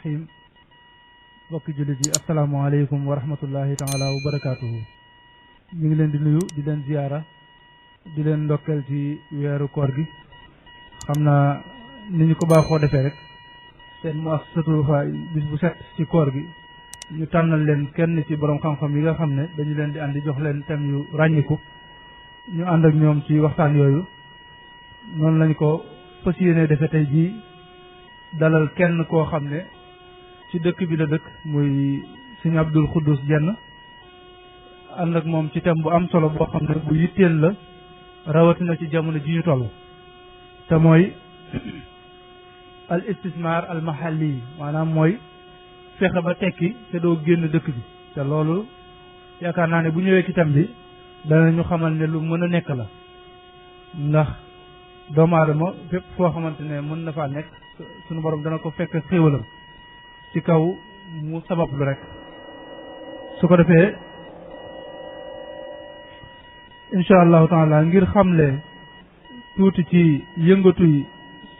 rahim bokki jullit yi asalaamaaleykum wa rahmatullahi taala wa barakaatuhu. ñu ngi leen di nuyu di leen ziyaara di leen ndokkeel ci weeru koor gi. xam naa ni ñu ko baaxoo defee rek seen muassasatul Wafa bis bu set ci koor gi ñu tànnal leen kenn ci borom xam-xam yi nga xam ne dañu leen di andi jox leen thème yu ràññiku ñu ànd ak ñoom ci waxtaan yooyu. noonu lañ ko fas yéene defe tey jii dalal kenn koo xam ne ci dëkk bi la dëkk muy sëñ Abdul Xuddus Jenn ànd ak moom ci thème bu am solo boo xam ne bu yitteel la rawatina ci jamono ji ñu toll te mooy al istismar al mahalli maanaam mooy fexe ba tekki te doo génn dëkk bi te loolu yaakaar naa ne bu ñëwee ci thème bi danañu xamal ne lu mën a nekk la ndax doomu aadama fépp foo xamante ne mën na faa nekk sunu borom dana ko fekk xéewalam ci kaw mu sabablu rek su ko defee incha allahu taala ngir xamle tuuti ci yëngatu yi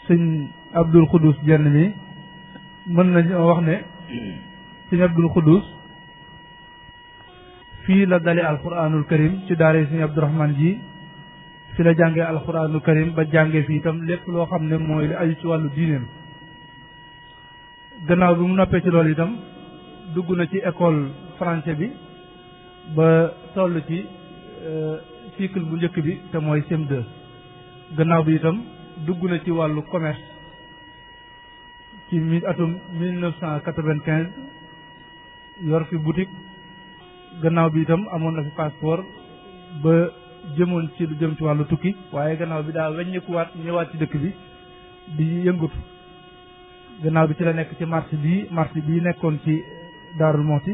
sëñ Abdul Xuddus Jenn mi mën nañu wax ne sëñ Abdul Xuddus fii la dale alquranul karim ci daara sëñ Abdourahman ji fi la jàngee alquranul karim ba jàngee fii itam lépp loo xam ne mooy li aju ci wàllu diineem. gannaaw bi mu noppee ci loolu itam dugg na ci école français bi ba toll ci cycle bu njëkk bi te mooy CM2. gannaaw bi itam dugg na ci wàllu commerce ci atum 1995 yor fi boutique. gannaaw bi itam amoon na fi passeport ba jëmoon ci lu jëm ci wàllu tukki waaye gannaaw bi daa weññikuwaat ñëwaat ci dëkk bi di yëngatu. gannaaw bi ci la nekk ci marché bii nekkoon ci Daarul Muxti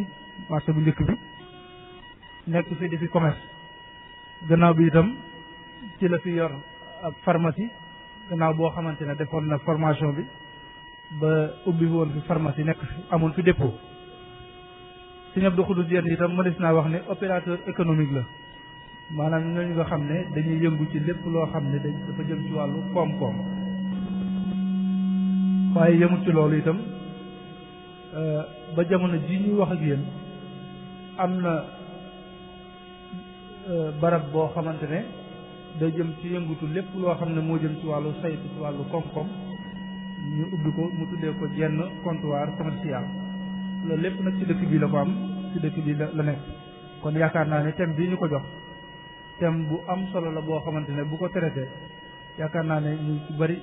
marché bu njëkk bi nekk fi di fi commerce. gannaaw bi itam ci la fi yor ab pharmacie gannaaw boo xamante ne defoon na formation bi ba ubbi woon fi pharmacie nekk fi amoon fi dépôt. Sëñ Abdul Xuddus Jenn itam mënees naa wax ne opérateur économique la maanaam ñooñu nga xam ne dañuy yëngu ci lépp loo xam ne dafa jëm ci wàllu koom-koom. waaye yëmut ci loolu itam ba jamono ji ñuy wax ak yéen am na barab boo xamante ne day jëm ci yëngutu lépp loo xam ne moo jëm ci wàllu saytu ci wàllu koom-koom ñu ubbi ko mu tuddee ko Jenn comptoir commercial. loolu lépp nag ci dëkk bi la ko am ci dëkk bi la nekk kon yaakaar naa ne thème bii ñu ko jox thème bu am solo la boo xamante ne bu ko traité yaakaar naa ne ñu ci bari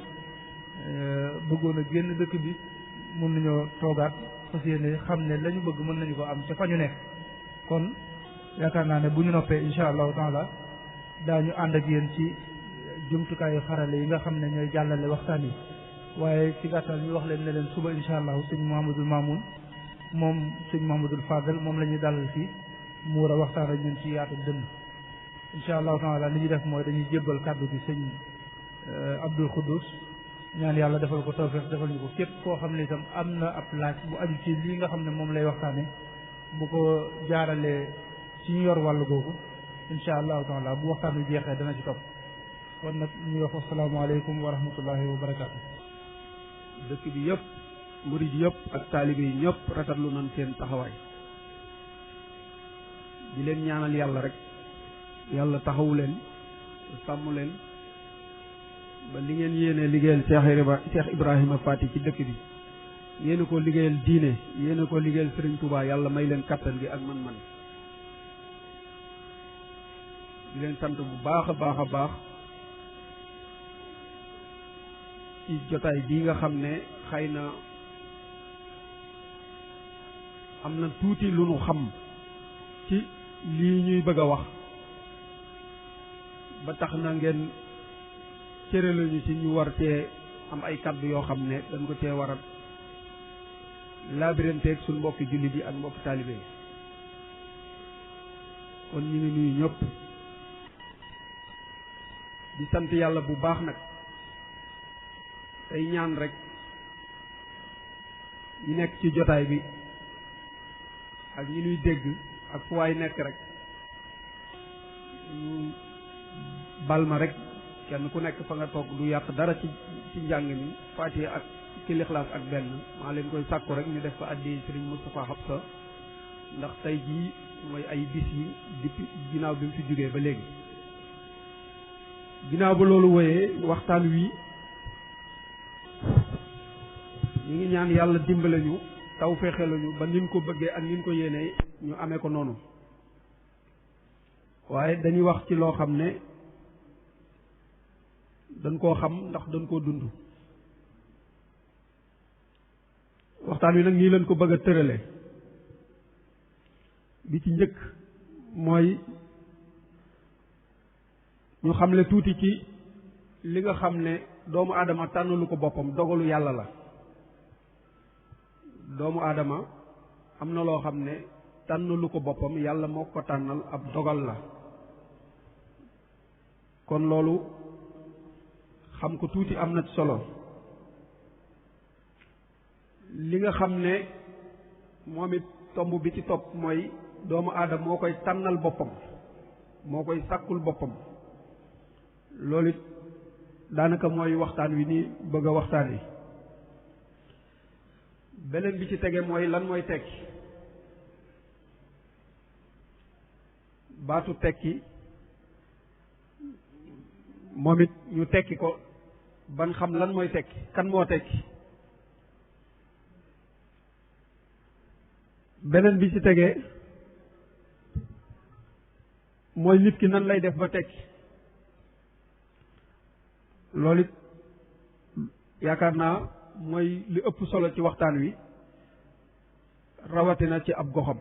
bëggoon a génn dëkk bi mën nañoo toogaat fas yéene xam ne la ñu bëgg mën nañu ko am ca fa ñu nekk. kon yaakaar naa ne bu ñu noppee incha allahu taala daañu ànd ak yéen ci jumtukaayu xarale yi nga xam ne ñooy jàllale waxtaan yi waaye ci gàttal ñu wax leen ne leen suba incha allahu sëñ Mouhamadul Mamoun moom sëñ Mouhamadul Fadel moom la ñuy dalal fii mu war a waxtaan ak ñun ci yaatu dënn. incha allahu taala li ñuy def mooy dañuy jébbal kàddu gi sëñ Abdul Xuddus ñaan yàlla defal ko tawfeex defal ñu ko képp koo xam ne itam am na ab laaj bu aju ci lii nga xam ne moom lay waxtaane bu ko jaaralee ci ñu yor wàllu googu incha allahu taala bu waxtaan bi jeexee dana ci topp. kon nag ñuy wax asalaamaaleykum wa rahmatullahi wa barakaatu. dëkk bi yëpp murid yëpp ak taalibe yi ñëpp rafetlu nañ seen taxawaay di leen ñaanal yàlla rek yàlla taxawu leen sàmm leen ba li ngeen yéene liggéeyal Cheikh Ibrahima Fati ci dëkk bi yéene ko liggéeyal diine yéene ko liggéeyal Sëriñ Tuubaa yàlla may leen kattan gi ak man-man di leen sant bu baax a baax a baax ci jotaay bii nga xam ne xëy na am na tuuti lu nu xam ci lii ñuy bëgg a wax ba tax na ngeen cëre lañu ci ñu war cee am ay kaddu yoo xam ne dañ ko cee war a laabiranteeg suñ mbokki jullit yi ak mbokki taalibe yi kon ñu ngi nuyu ñëpp di sant yàlla bu baax nag tey ñaan rek ñi nekk ci jotaay bi ak ñi nuy dégg ak fu waay nekk rek ñu bal ma rek kenn ku nekk fa nga toog du yàq dara ci njàng mi Faatiha ak fukki lixlaas ak benn maa leen koy sàkku rek ñu def ko addi Serigne Moustapha Habsa ndax tey jii mooy ay bis yi depuis ginnaaw bi mu fi jógee ba léegi. ginnaaw ba loolu wooyee waxtaan wi ñu ngi ñaan yàlla dimbale ñu taw fexe lañu ba nin ko bëggee ak nin ko yéenee ñu amee ko noonu waaye dañuy wax ci loo xam ne dañ koo xam ndax dañ koo dund. waxtaan wi nag nii lañ ko bëgg a tërale bi ci njëkk mooy ñu xamle tuuti ci li nga xam ne doomu aadama tànnalu ko boppam dogalu yàlla la. doomu aadama am na loo xam ne tànnalu ko boppam yàlla moo ko tànnal ab dogal la kon loolu xam ko tuuti am na solo. li nga xam ne moom it tomb bi ci topp mooy doomu aadama moo koy tànnal boppam moo koy sàkkul boppam loolu it daanaka mooy waxtaan wi nii bëgg a waxtaan wi. beneen bi ci tege mooy lan mooy tekki baatu tekki moom it ñu tekki ko ban xam lan mooy tekki kan moo tekki. beneen bi ci tegee mooy nit ki nan lay def ba tekki loolu it yaakaar naa mooy li ëpp solo ci waxtaan wi rawatina ci ab goxam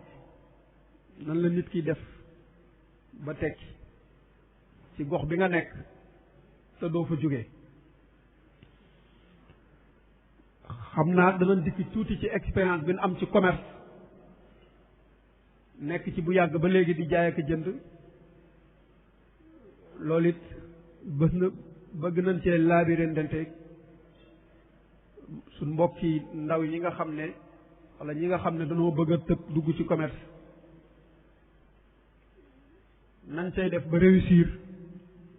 nan la nit ki def ba tekki ci gox bi nga nekk te doo fa jóge. xam naa danañ dikki tuuti ci expérience bi nu am ci commerce nekk ci bu yàgg ba léegi di jaay ak jënd loolu it bëgg nañ cee laabirendante suñ mbokki ndaw ñi nga xam ne wala ñi nga xam ne dañoo bëgg a tëb dugg ci commerce nañ cay def ba réussir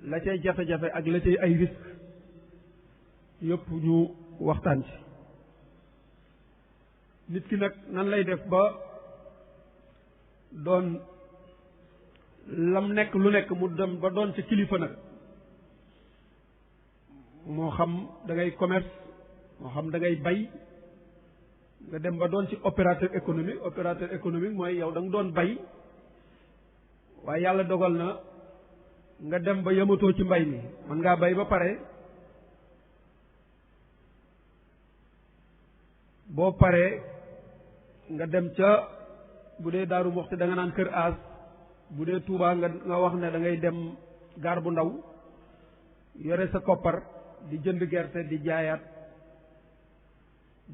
la cay jafe-jafe ak la cay ay risque yëpp ñu waxtaan ci. nit ki nag nan lay def ba doon lam nekk lu nekk mu dem ba doon ci kilifa nag moo xam da ngay commerce moo xam da ngay bay nga dem ba doon ci opérateur économique mooy yow da nga doon bay waaye yàlla dogal na nga dem ba yamatoo ci mbay mi mën ngaa bay ba pare boo paree nga dem ca bu dee Daaru Muxti da nga naan Kër Aas bu dee Touba nga wax ne da ngay dem gaar bu ndaw yore sa koppar di jënd gerte di jaayaat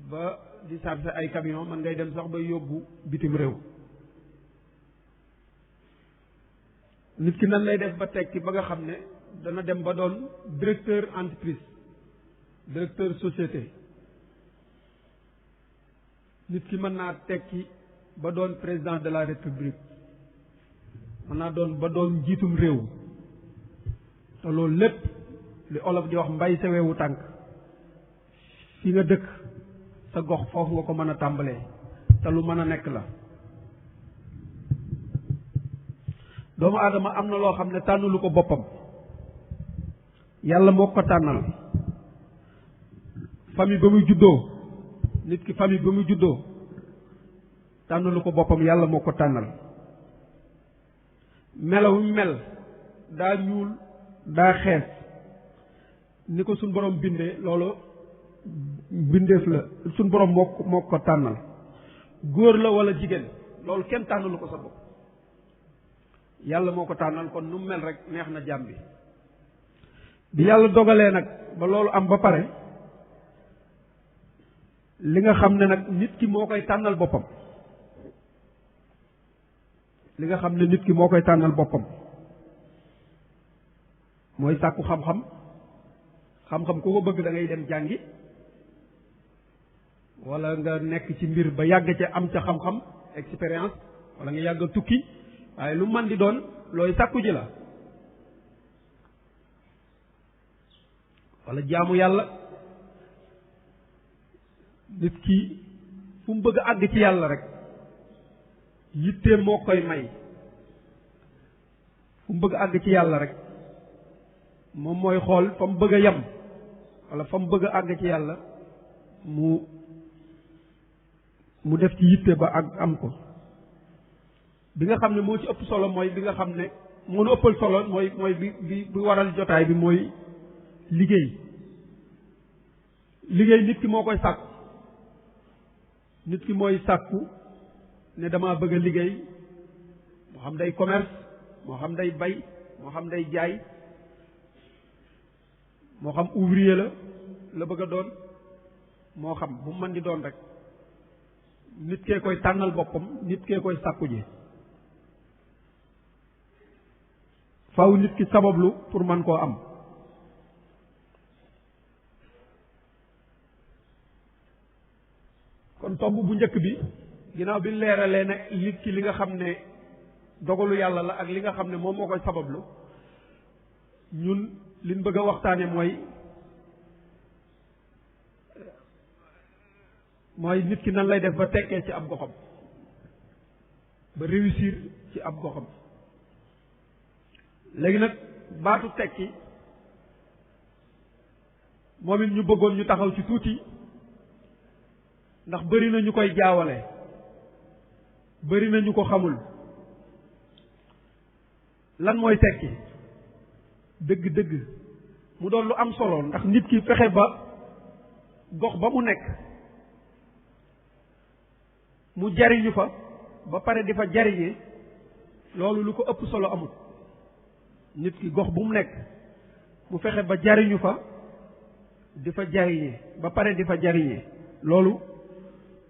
ba di charger ay camion man ngay dem sax ba yóbbu bitim réew. nit ki nan lay def ba tekki ba nga xam ne dana dem ba doon directeur entreprise directeur société. nit ki mën naa tekki ba doon président de la république mën naa doon ba doon njiitum réew te loolu lépp li olof di wax mbay sa weewu tànk fi nga dëkk sa gox foofu nga ko mën a tàmbalee te lu mën a nekk la. doomu aadama am na loo xam ne tànnulu ko boppam yàlla moo ko tànnal. famille ba muy juddoo nit ki famille ba muy juddoo tànnulu ko boppam yàlla moo ko tànnal. melaw mel daa ñuul daa xees ni ko suñ borom bindee loolu bindeef la suñ borom moo ko tànnal. góor la wala jigéen loolu kenn tànnalu ko sa bopp yàlla moo ko tànnal kon nu mu mel rek neex na jàmm bi yàlla dogalee nag ba loolu am ba pare li nga xam ne nag nit ki moo koy tànnal boppam li nga xam ne nit ki moo koy tànnal boppam mooy sàkku xam-xam xam-xam ku ko bëgg da ngay dem jàngi wala nga nekk ci mbir ba yàgg ca am ca xam-xam expérience wala nga yàgg a tukki waaye lu man di doon looy sàkku ji la wala jaamu yàlla nit ki fu mu bëgg a àgg ci yàlla rek yitteem moo koy may. fu mu bëgg a àgg ci yàlla rek moom mooy xool fa mu bëgg a yem wala fa mu bëgg a àgg ci yàlla mu def ci yitte ba ak am ko. bi nga xam ne moo ci ëpp solo mooy bi nga xam ne moo nu ëppal solo mooy bi waral jotaay bi mooy liggéey. liggéey nit ki moo koy sàkku. nit ki mooy sàkku ne damaa bëgg a liggéey moo xam day commerce moo xam day bay moo xam day jaay moo xam ouvrier la bëgg a doon moo xam bu mu mën di doon rek nit kee koy tànnal boppam nit kee koy sàkku ji. faaw nit ki sabablu pour man koo am. kon tomb bu njëkk bi ginnaaw bi leeralee ne nit ki li nga xam ne dogalu yàlla la ak li nga xam ne moom moo koy sabablu ñun liñ bëgg a waxtaane mooy nit ki nan lay def ba tekkee ci ab goxam ba réussir ci ab goxam. léegi nag baatu tekki moom it ñu bëggoon ñu taxaw ci tuuti ndax bari na ñu koy jaawale bari na ñu ko xamul. lan mooy tekki dëgg-dëgg mu doon lu am solo ndax nit ki fexe ba gox ba mu nekk mu jariñu fa ba pare di fa jariñee loolu lu ko ëpp solo amul. nit ki gox bu mu nekk mu fexe ba jariñu fa di fa jariñee ba pare di fa jariñee loolu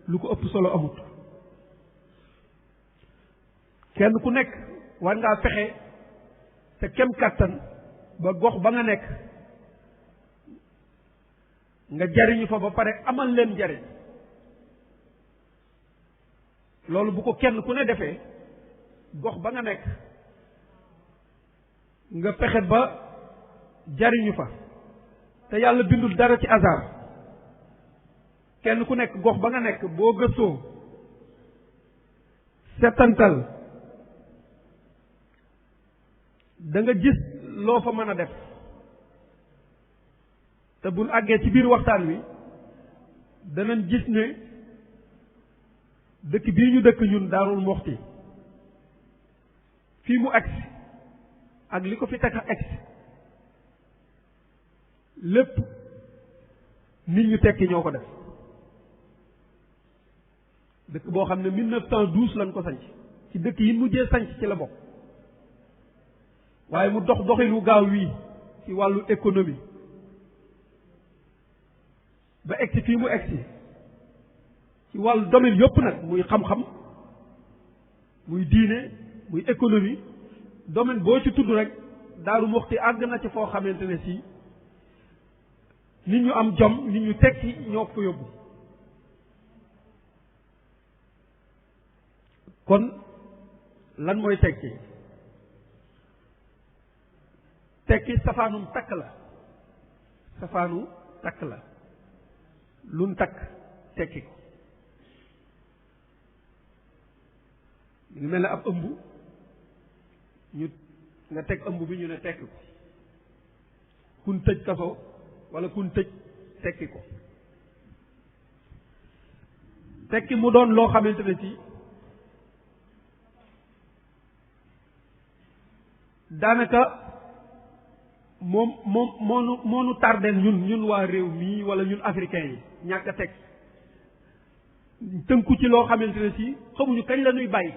lu ko ëpp solo amut. kenn ku nekk war ngaa fexe te kem kàttan ba gox ba nga nekk nga jariñu fa ba pare amal leen jariñ. loolu bu ko kenn ku ne defee gox ba nga nekk nga fexe ba jariñu fa te yàlla bindul dara ci hasard. kenn ku nekk gox ba nga nekk boo gëstoo setantal da nga gis loo fa mën a def te buñ àggee ci biir waxtaan wi danañ gis ne dëkk bii ñu dëkk ñun Daarul Muxti fii mu agsi ak li ko fi tax a agsi lépp nit ñu tekki ñoo ko def. dëkk boo xam ne 1912 lañ ko sanc ci dëkk yi mujjee sanc ci la bokk waaye mu dox doxinu gaaw wii ci wàllu économie ba egsi fii mu egsi ci wàllu domaine yëpp nag muy xam-xam muy diine muy économie domaine boo ci tudd rek Daaru Muxti àgg na ci foo xamante ne si nit ñu am jom nit ñu tekki ñoo ko yóbbu. kon lan mooy tekki tekki safaanum takk la safaanu takk la lun takk tekki ko mu ngi mel ne ab ëmb ñu nga teg ëmb bi ñu ne tekki ko kun tëj kaso wala kun tëj tekki ko tekki mu doon loo xamante ne ci daanaka moo nu tardeel ñun waa réew mii wala ñun africain yi ñàkk a teg tënku ci loo xamante ne si xamuñu kañ la ñuy bàyyi.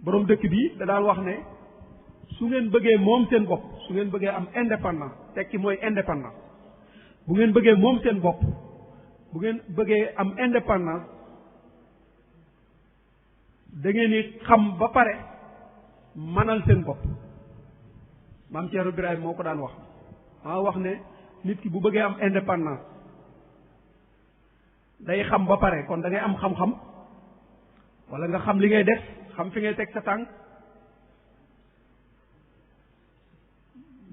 boroom dëkk bi da daal wax ne su ngeen bëggee moom seen bopp su ngeen bëggee am indépendance tekki mooy indépendance bu ngeen bëggee moom seen bopp bu ngeen bëggee am indépendance da ngeen di xam ba pare manal seen bopp. maam Thierno Birahim moo ko daan wax maa wax ne nit ki bu bëggee am indépendance day xam ba pare kon da ngay am xam-xam wala nga xam li ngay def xam fi ngay teg sa tànk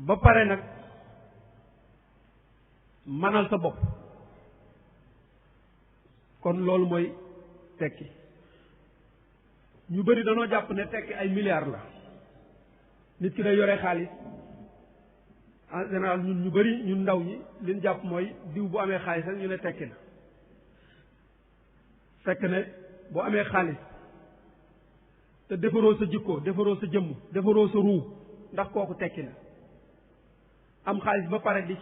ba pare nag manal sa bopp kon loolu mooy tekki. ñu bari dañoo jàpp ne tekki ay milliards la, nit ki day yore xaalis. En général ñu bari ñun ndaw ñi liñ jàpp mooy diw bu amee xaalis rek ñu ne tekki na, fekk ne boo amee xaalis te defaroo sa jikko, defaroo sa jëmm, defaroo sa ruu, ndax kooku tekki na. am xaalis ba pare di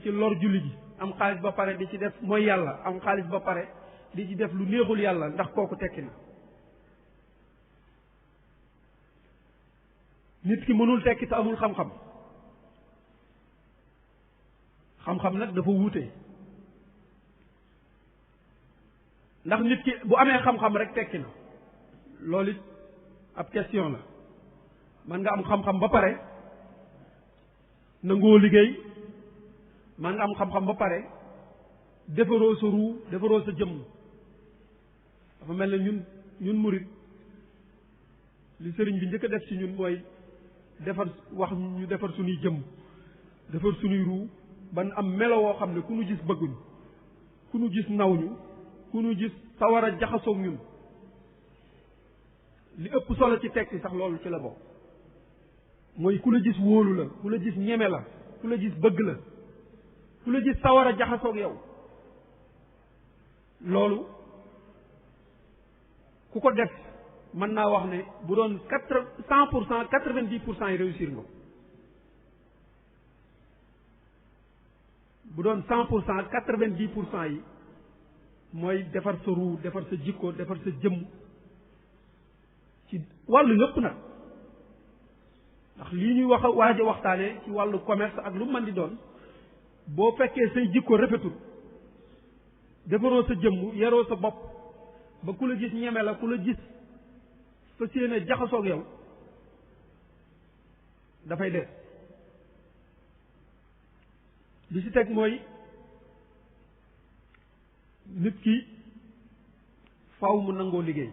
ci lor julli ji, am xaalis ba pare di ci def mooy yàlla, am xaalis ba pare di ci def lu neexul yàlla, ndax kooku tekki na. nit ki mënul tekki te amul xam-xam. xam-xam nag dafa wuute, ndax nit ki bu amee xam-xam rek tekki na, loolu it ab question la. man nga am xam-xam ba pare nangoo liggéey, man nga am xam-xam ba pare defaroo sa ruu, defaroo sa jëmm. dafa mel ne ñun murit li sëriñ bi njëkk a def ci ñun mooy wax ñu defar suñuy jëmm, defar suñuy ruu, ban am melo woo xam ne ku nu gis bëgguñu, ku nu gis nawñu, ku nu gis sawar a jaxasoog ñun. li ëpp solo ci tekki sax loolu ci la bokk, mooy ku la gis wóolu la, ku la gis ñeme la, ku la gis bëgg la, ku la gis sawar a jaxasoog yow. loolu ku ko def mën naa wax ne bu doon 100% 90% yi réussir nga. bu doon 100% 90% yi mooy defar sa ruu, defar sa jikko, defar sa jëmm ci wàllu yëpp nag. ndax lii ñuy waaj a waxtaane ci wàllu commerce ak lu mën di doon, boo fekkee say jikko rafetul, defaroo sa jëmm, yaroo sa bopp ba ku la gis ñeme la, ku la gis fa séene jaxasoog yow, dafay def. li ci teg mooy nit ki faw mu nangoo liggéey,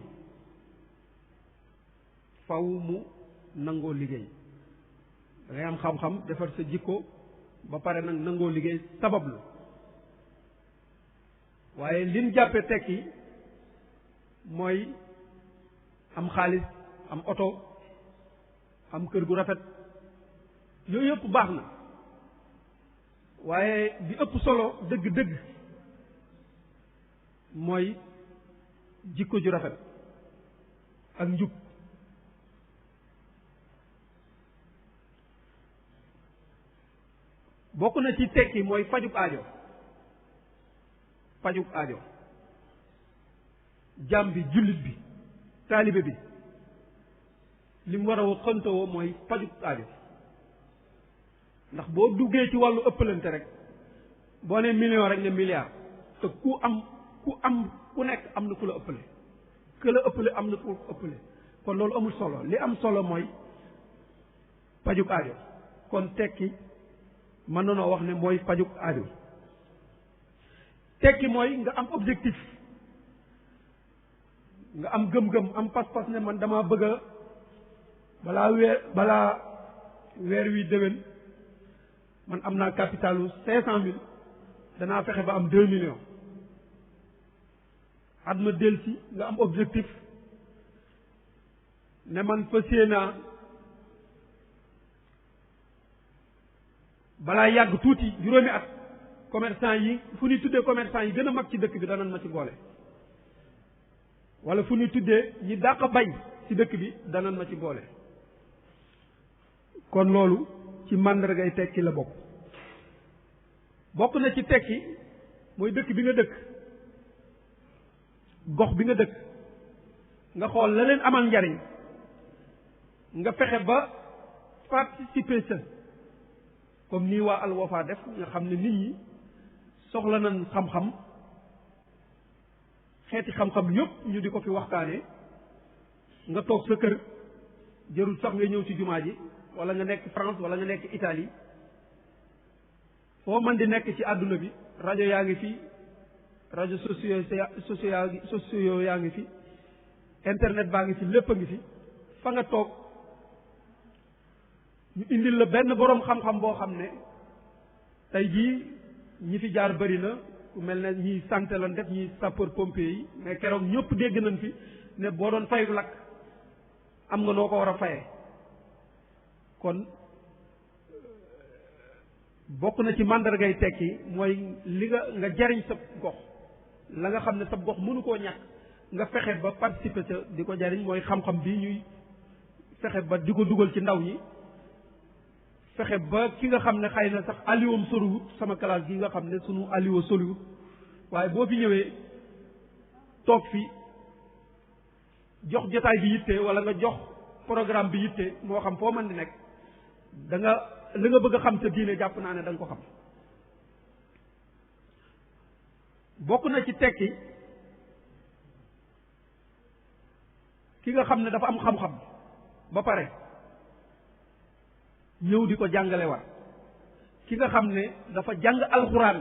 faw mu nangoo liggéey. da ngay am xam-xam, defar sa jikko ba pare nag nangoo liggéey sabablu. waaye liñ jàppe tekki mooy am xaalis, am oto, am kër gu rafet, yooyu yëpp baax na. waaye bi ëpp solo dëgg-dëgg mooy jikko ju rafet ak njub. bokk na ci tekki mooy fajub aajo. fajub aajo jaam bi, jullit bi, taalibe bi li mu war a xëntawoo mooy fajub aajo. ndax boo duggee ci wàllu ëppalante rek, boo ne million rek ne milliard, te ku nekk am na ku la ëppale, ku la ëppale am na ku ëppale. kon loolu amul solo. li am solo mooy pajuk aajo. kon tekki mën na noo wax ne mooy pajuk aajo. tekki mooy nga am objectif, nga am gëm-gëm, am pas-pas ne man dama bëgg a balaa weer wi déwén man am naa capitalu 500 000, danaa fexe ba am 2 millions. at ma delsi nga am objectif ne man fas yéenaa balaa yàgg tuuti, juróomi at, commerçant yi fu ñuy tuddee commerçant yi gën a mag ci dëkk bi danañ ma ci boole. wala fu ñuy tuddee ñi dàq bay ci dëkk bi danañ ma ci boole. kon loolu ci màndargay tekki la bokk. bokk na ci tekki mooy dëkk bi nga dëkk, gox bi nga dëkk, nga xool la leen amal njariñ, nga fexe ba participer sa, comme nii waa Al Wafa def, nga xam ne nit ñi soxla nañ xam-xam, xeeti xam-xam yëpp ñu di ko fi waxtaanee. nga toog sa kër, jërul sax nga ñëw ci jumaa ji, wala nga nekk France wala nga nekk Italie, foo man di nekk ci àdduna bi, rajo yaa ngi fi, rajo sociaux yaa ngi fi, internet baa ngi fi, lépp a ngi fi. fa nga toog ñu indil la benn boroom xam-xam boo xam ne tey jii ñi fi jaar bari na, ku mel ne ñii santé lan def ñii sapeur pompier yi mais keroog ñëpp dégg nañ fi ne boo doon fayu lakk am nga noo ko war a fayee. kon bokk na ci màndargay tekki mooy li nga jariñ sa gox la nga xam ne sa gox mënu koo ñàkk nga fexe ba participer ca di ko jariñ mooy xam-xam bii ñuy fexe ba di ko dugal ci ndaw ñi fexe ba ki nga xam ne xëy na sax alliwam soriwut sama classe gi nga xam ne sunu alliwa soriwut waaye boo fi ñëwee toog fi jox jotaay bi yitte wala nga jox programme bi yitte moo xam foo mën di nekk da nga li nga bëgg a xam sa diine jàpp naa ne da nga ko xam. bokk na ci tekki ki nga xam ne dafa am xam-xam ba pare ñëw di ko jàngale war ki nga xam ne dafa jàng alxuraan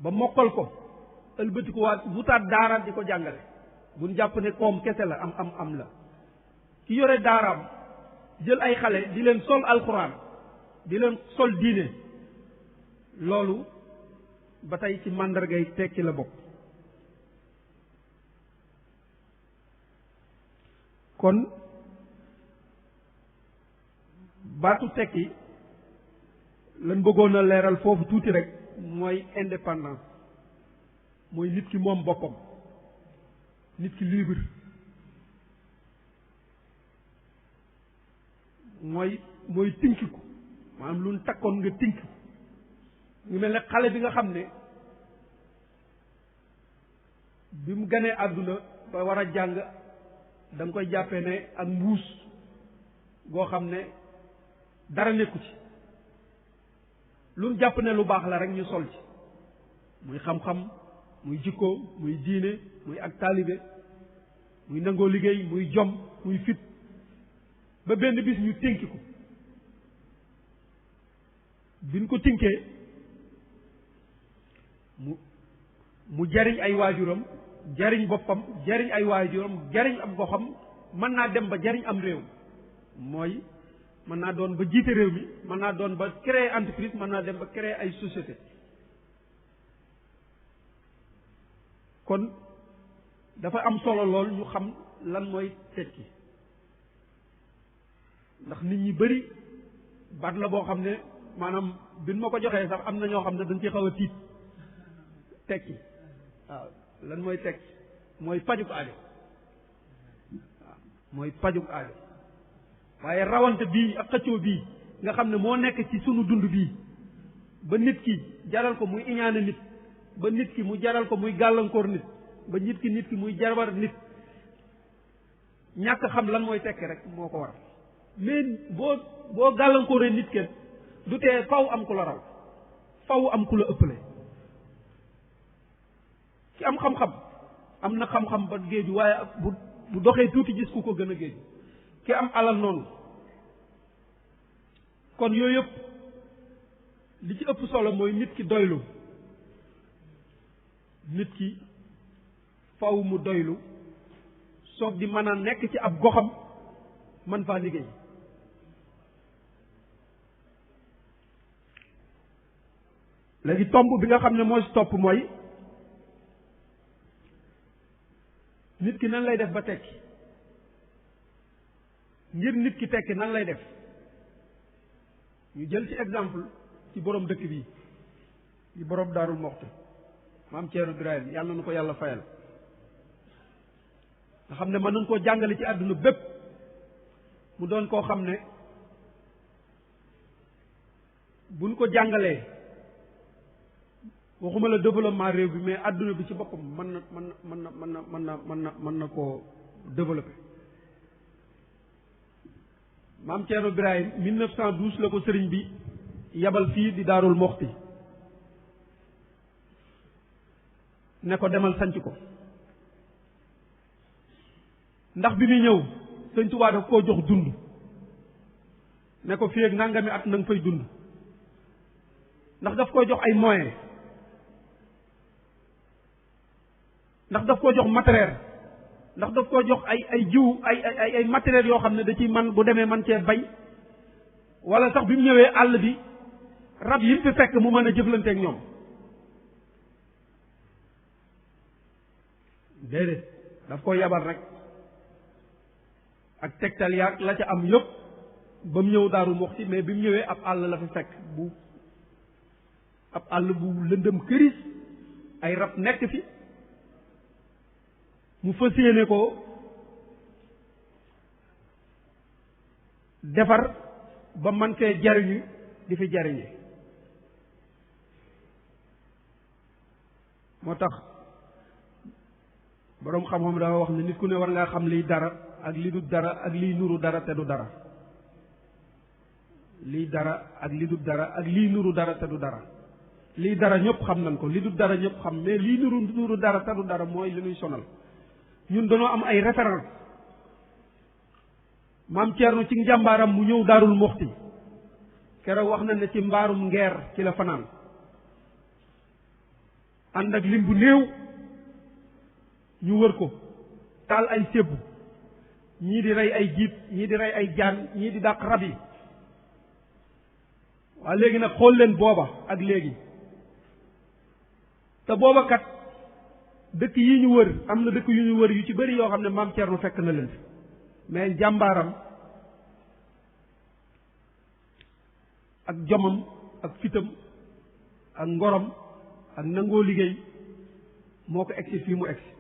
ba mokkal ko ëlbati ko waat wutaat daara di ko jàngale buñ jàpp ne koom kese la am la ki yore daaraam jël ay xale di leen sol alxuraan di leen sol diine loolu ba tey ci màndargay tekki la bokk. kon baatu tekki lan bëggoon a leeral foofu tuuti rek mooy indépendance mooy nit ki moom boppam nit ki libre mooy tinkiku maanaam lu takkoon nga tink ñu mel ne xale bi nga xam ne bi mu ganee àdduna ba war a jàng da nga koy jàppee ne ak mbuus goo xam ne dara nekku ci lu mu jàpp ne lu baax la rek ñu sol ci muy xam-xam muy jikko muy diine muy ak taalibe muy nangoo liggéey muy jom muy fit ba benn bis ñu tinki ko biñ ko tinkee mu jariñ ay waajuram jariñ boppam jariñ ay waajuram jariñ ab goxam mën naa dem ba jariñ am réew mooy mën naa doon ba jiite réew mi mën naa doon ba créer entreprise mën naa dem ba créer ay société kon dafa am solo lool ñu xam lan mooy tekki ndax nit ñi bari baat la boo xam ne maanaam bin ma ko joxee sax am na ñoo xam ne dañ ci xaw a tiit tekki waaw lan mooy tekki mooy pajuk aajo waaw mooy pajuk aajo waaye rawante bii ak xëccoo bii nga xam ne moo nekk ci sunu dund bii ba nit ki jaral ko muy iñaane nit ba nit ki mu jaral ko muy gàllankoor nit ba nit ki muy jarbar nit ñàkk xam lan mooy tekki rek moo ko war mais boo gàllankooree nit kenn du tee faw am ku la raw faw am ku la ëppale ki am xam-xam am na xam-xam ba géeju waaye bu doxee tuuti gis ku ko gën a géeju ki am alal noonu kon yooyu yëpp li ci ëpp solo mooy nit ki doylu nit ki faw mu doylu soog di mën a nekk ci ab goxam man faa liggéey léegi tomb bi nga xam ne mooy topp mooy nit ki nan lay def ba tekki ngir nit ki tekki nan lay def ñu jël ci exemple ci borom dëkk bii di borom Daarul Muxti maam Ceerno Ibrahima yàlla na ko yàlla fayal nga xam ne mën nañ koo jàngale ci àdduna bépp mu doon koo xam ne buñ ko jàngalee waxuma la développement réew bi mais àdduna bi ci boppam mën na koo développer. maam Ceerno Ibrahima 1912 la ko sëriñ bi yabal fii di Daarul Muxti ne ko demal sanc ko ndax bi muy ñëw sëñ Tuubaa daf koo jox dund ne ko fii ak nangami at na nga fay dund ndax daf koo jox ay moyens ndax daf koo jox matériel ndax daf koo jox ay jiw ay matériel yoo xam ne da ciy man bu demee man cee bay wala sax bi mu ñëwee àll bi rab yi fi fekk mu mën a jëflanteeg ñoom déedéet daf ko yabal rek ak tegtal yaag la ca am yëpp ba mu ñëw Daaru Muxti mais bi mu ñëwee ab àll la fi fekk ab àll bu lëndëm këris ay rab nekk fi mu fas yéene ko defar ba man fee jariñu di fi jariñe moo tax boroom xam-xam dafa wax ne nit ku ne war ngaa xam liy dara ak li du dara ak liy nuru dara te du dara liy dara ak li du dara ak liy nuru dara te du dara liy dara ñëpp xam nañ ko li du dara ñëpp xam mais liy nuru dara te du dara mooy li ñuy sonal ñun dañoo am ay référence maam Thierno ci njàmbaaram mu ñëw Daarul Muxti keroog wax na ne ci mbaarum ngeer ci la fanaan ànd ak lim bu néew ñu wër ko taal ay sébbu ñii di rey ay jiit ñii di rey ay jaan ñii di dàq rab yi waaye léegi nag xool leen booba ak léegi te booba kat dëkk yi ñu wër am na dëkk yu ñu wër yu ci bëri yoo xam ne maam Thierno fekk na leen mais jàmbaaram ak jomam ak fitam ak ngorom ak nangoo liggéey moo ko egsi fii mu egsi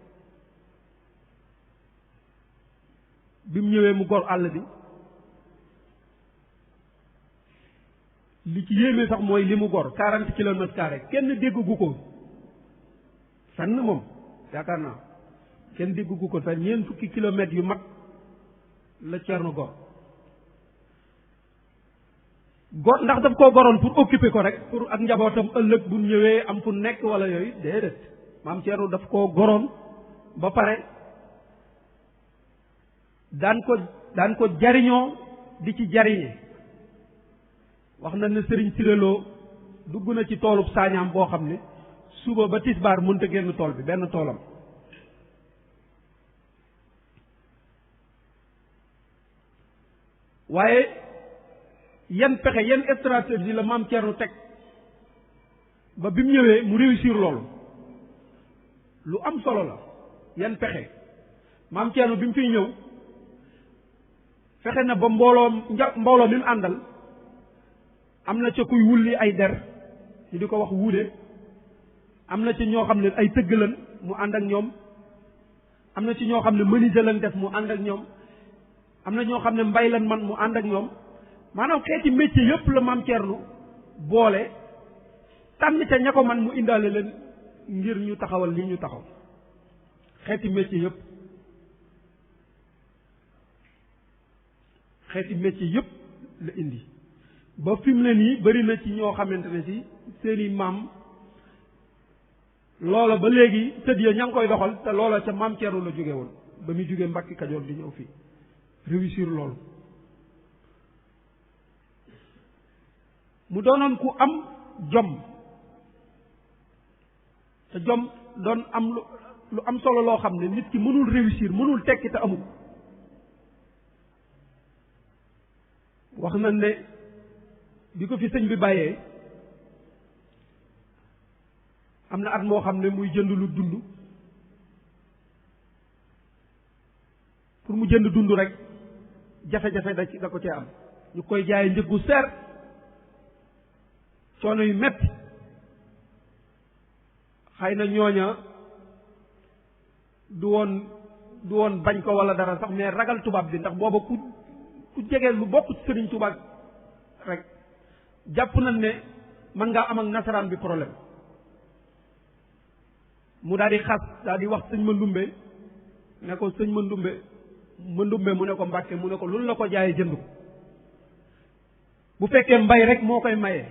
bi mu ñëwee mu gor àll bi li ci yéeme sax mooy li mu gor 40 kilomètres carrés kenn déggu ko fenn moom yaakaar naa kenn déggu ko fenn ñeent fukki kilomètres yu mag la Thierno gor ndax daf koo goroon pour occuper ko rek pour ak njabootam ëllëg bu ñëwee am fu nekk wala yooyu déedéet maam Thierno daf koo goroon ba pare daan ko jariñoo di ci jariñe wax na ne sëriñ Siréloo dugg na ci toolub saañaam boo xam ne suba ba tisbaar mënta génn tool bi benn toolam waaye yan pexe yan stratégie la maam Thierno teg ba bi mu ñëwee mu réussir loolu lu am solo la yan pexe maam Thierno bi mu fiy ñëw fexe na ba mbooloo mi mu àndal am na ca kuy wulli ay der ñu di ko wax wuude am na ci ñoo xam ne ay tëgg lan mu ànd ak ñoom am na ci ñoo xam ne menuisier lan def mu ànd ak ñoom am na ñoo xam ne mbay lan man mu ànd ak ñoom maanaam xeeti métier yëpp la maam Thierno boole tànn ca ña ko man mu indaale leen ngir ñu taxawal li ñu taxaw xeeti métier yëpp la indi ba fi mu ne nii bari na ci ñoo xamante ne si seeni maam loola ba léegi tëdd ya ña ngi koy doxal te loola ca maam Thierno la jóge woon ba muy jóge Mbàkke Kajoor di ñëw fii réussir loolu mu doonoon ku am jom te jom doon am lu am solo loo xam ne nit ki mënul réussir mënul tekki te amul wax na ne bi ko fi sëñ bi bàyyee am na at moo xam ne muy jënd lu dund pour mu jënd dund rek jafe-jafe da ko cee am ñu koy jaay njëggu seer coono yu metti xëy na ñooña du woon bañ ko wala dara sax mais ragal tubaab bi ndax booba ku jege lu bokk ci sëriñ tubaab rek jàpp nañ ne mën ngaa am ak nasaraan bi problème mu daal di xas daal di wax sëñ Mandumbe ne ko sëñ Mandumbe mu ne ko Mbàkke mu ne ko loolu la ko jaayee jënd ko bu fekkee mbay rek moo koy maye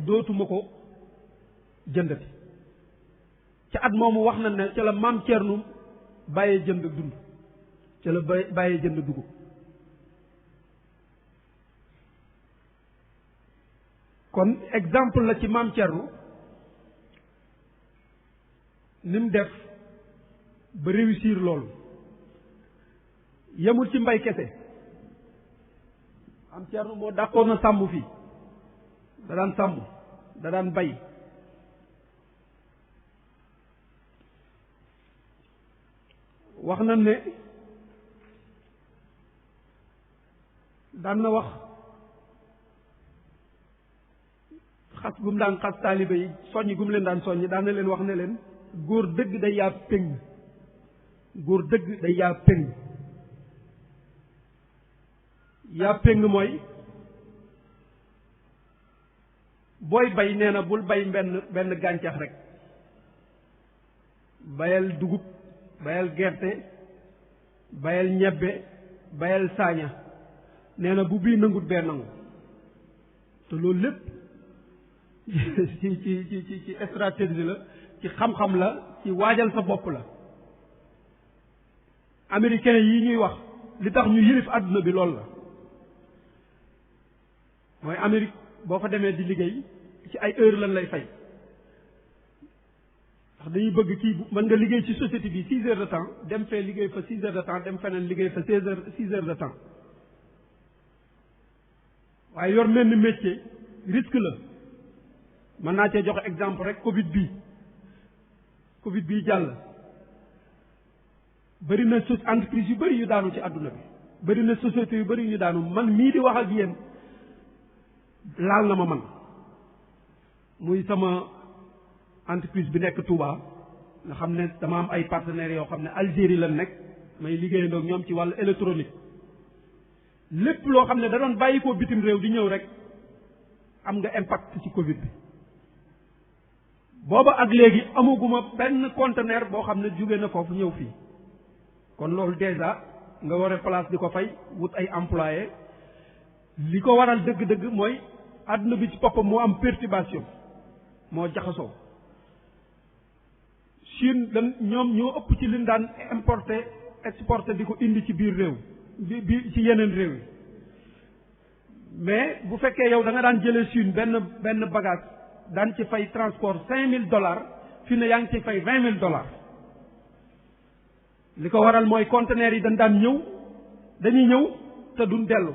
dootuma ko jëndati ca at moomu wax na ne ca la maam Thierno bàyyee jënd dund ca la bàyyee jënd dugub kon exemple la ci maam Thierno ni mu def ba réussir loolu yemul ci mbay kese maam Thierno moo dàqoon na sàmm fii da daan sàmm da daan bay wax na ne daan na wax xas gum daan xas taalibe yi soññ gum leen daan soññ daan na leen wax ne leen góor dëgg day yaa péng góor dëgg day yaa péng yaa péng mooy booy bay nee na bul bay benn gàncax rek bayal dugub bayal gerte bayal ñebbe bayal saaña nee na bu bii nangut bee nangu te loolu lépp ci stratégie la ci xam-xam la ci waajal sa bopp la américains yi ñuy wax li tax ñu yilif àdduna bi loolu la mooy Amérique boo fa demee di liggéey ci ay heure lan lay fay ndax dañuy bëgg kii mën nga liggéey ci société bi 6 heures de temps dem fee liggéey fa 6 heures de temps dem feneen liggéey fa 6 heures de temps waaye yor mel ni métier risque la mën naa cee joxe exemple rek Covid bii jàll bëri na entreprise yu bëri yu daanu ci àdduna bi bëri na société yu bëri yu daanu man mii di wax ak yéen laal na ma man muy sama entreprise bi nekk Touba nga xam ne dama am ay partenaires yoo xam ne Algérie la nekk may liggéeyandoo ak ñoom ci wàllu électronique lépp loo xam ne da doon bàyyi ko bitim réew di ñëw rek am nga impact ci Covid bi booba ak léegi amaguma benn conteneur boo xam ne jóge na foofu ñëw fii kon loolu déjà nga war a place di ko fay wut ay employé li ko waral dëgg-dëgg mooy àdduna bi ci boppam moo am perturbation moo jaxasoo Chine ñoom ñoo ëpp ci liñ daan importer exporter di ko indi ci biir réew bi ci yeneen réew yi mais bu fekkee yow da nga daan jëlee Chine benn bagage daan ci fay transport $5,000 fi ne yaa ngi ci fay $20,000 li ko waral mooy conteneurs yi dañuy ñëw te duñ dellu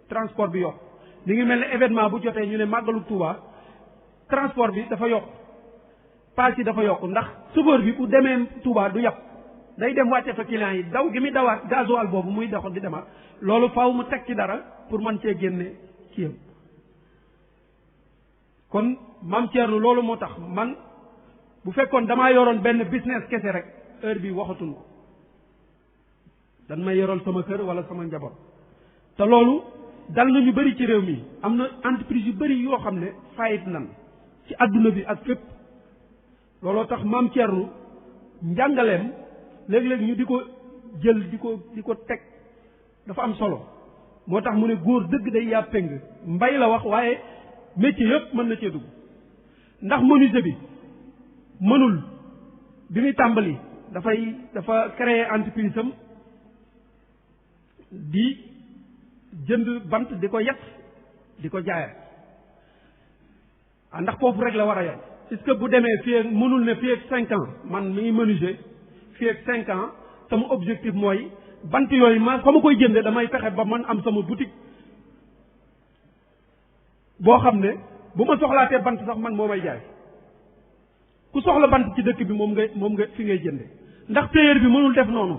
transport bi yokk li ngi mel ne événement bu jotee ñu ne màggalu Touba transport bi dafa yokk paas yi dafa yokk ndax chauffeur bi bu demee Touba du yàpp day dem wàcce fa client yi daw gi muy dawaat gasoil boobu muy dox di demaat loolu faaw mu teg ci dara pour mën cee génne kiyam kon Mame Thierno loolu moo tax man bu fekkoon damaa yoroon benn business kese rek heure bi waxatuñ ko dan may yoroon sama kër wala sama njaboot te loolu dal na ñu bëri ci réew mi am na entreprise yu bëri yoo xam ne fayit nan ci adduna bi ak fépp looloo tax Mame Thierno njàngaleem léeg-léeg ñu di ko jël di ko teg dafa am solo moo tax mu ne góor dëgg day yaa péng mbay la wax waaye métier yëpp mën na cee dugg ndax menuisier bi mënul bi muy tàmbali dafa créer entreprise am di jënd bant di ko yett di ko jaayat ndax foofu rek la war a yem est-ce que bu demee fii ak mënul ne fii ak 5 ans man mi ngi menuisier fii ak 5 ans sama objectif mooy bant yooyu fa ma koy jënde damay fexe ba man am sama boutique boo xam ne bu ma soxlaatee bant sax man moo may jaay ku soxla bant ci dëkk bi moom nga fi ngay jënde ndax tailleur bi mënul def noonu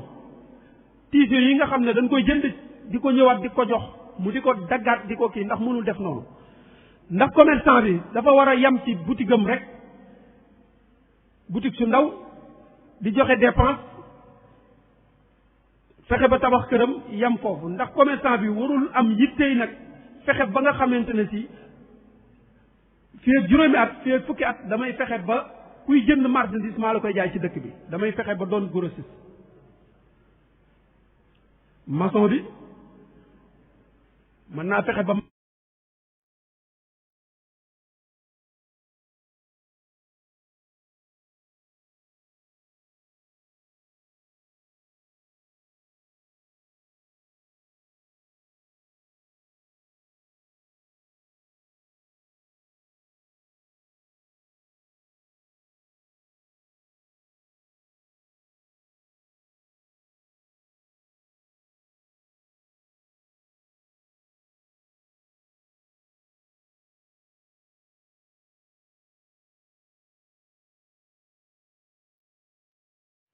tissu yi nga xam ne dañ koy jënd di ko ñëwaat di ko jox mu di ko daggaat di ko kii ndax mënul def noonu ndax commerçant bi dafa war a yem ci boutique am rek boutique su ndaw di joxe dépense fexe ba tabax këram yem foofu ndax commerçant bi warul am yittey nag fexe ba nga xamante ne si fii ak juróomi at fii ak fukki at damay fexe ba kuy jënd marchandise maa la koy jaay ci dëkk bi damay fexe ba doon grossiste maçon bi mën naa fexe ba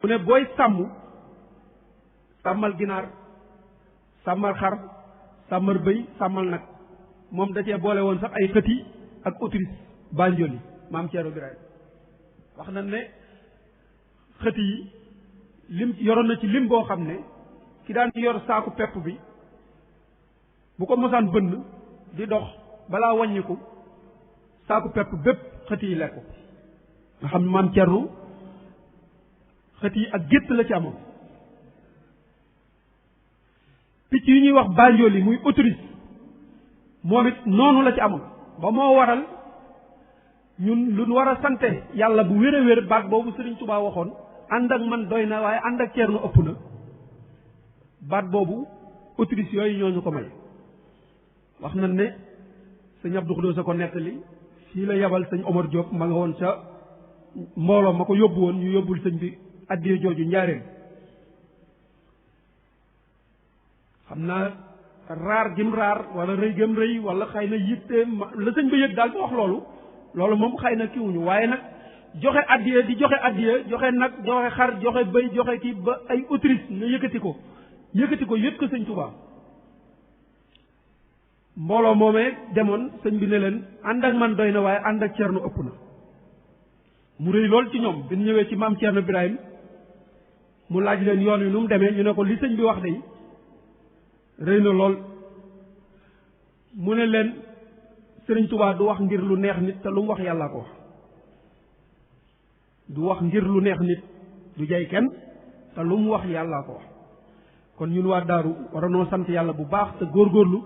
mu ne booy sàmmal ginaar sàmmal xar sàmmal bëy sàmmal nag moom da cee boole woon sax ay xëti ak autrice Banjoli maam Thierno Birahim wax na ne xëti yi lim yoroon na ci lim boo xam ne ki daan yor saaku pepp bi bu ko mosaan bënn di dox balaa wàññiku saaku pepp bépp xëti yi lekk nga xam ne maam Thierno xëti yi ak gétt la ci amoon picc yi ñuy wax Banjoli muy autrice moom it noonu la ci amoon ba moo waral ñun lu war a sante yàlla bu wér a wér baat boobu Sëriñ Tuubaa waxoon ànd ak man doy na waaye ànd ak Ceerno ëpp na baat boobu autrice yooyu ñoo ñu ko may wax na ne sëñ Abdou Khoudoss a ko nettali fii la yabal sëñ Omar Diop ma nga woon ca mbooloo ma ko yóbbu woon ñu yóbbul sëñ bi addiya jooju njaareem xam naa raar gim raar wala rëy gëm rëy wala xëy na yitte la sëñ ba yëg daal ba wax loolu moom xëy na kiwuñu waaye nag joxe addiya di joxe addiya joxe nag joxe xar joxe bëy joxe kii ba ay autrice nga yëkkati ko yët ko sëñ Tuubaa mbooloo moomee demoon sëñ bi ne leen ànd ak man doy na waaye ànd ak Ceerno ëpp na mu rëy lool ci ñoom bi ñu ñëwee ci maam Ceerno Birahim mu laaj leen yoon wi nu mu demee ñu ne ko li sëñ bi wax de rëy na lool mu ne leen Sëriñ Tuubaa du wax ngir lu neex nit te lu mu wax yàllaa ko wax du wax ngir lu neex nit du jay kenn te lu mu wax yàllaa ko wax kon ñun waa daaru war a noo sant yàlla bu baax te góorgóorlu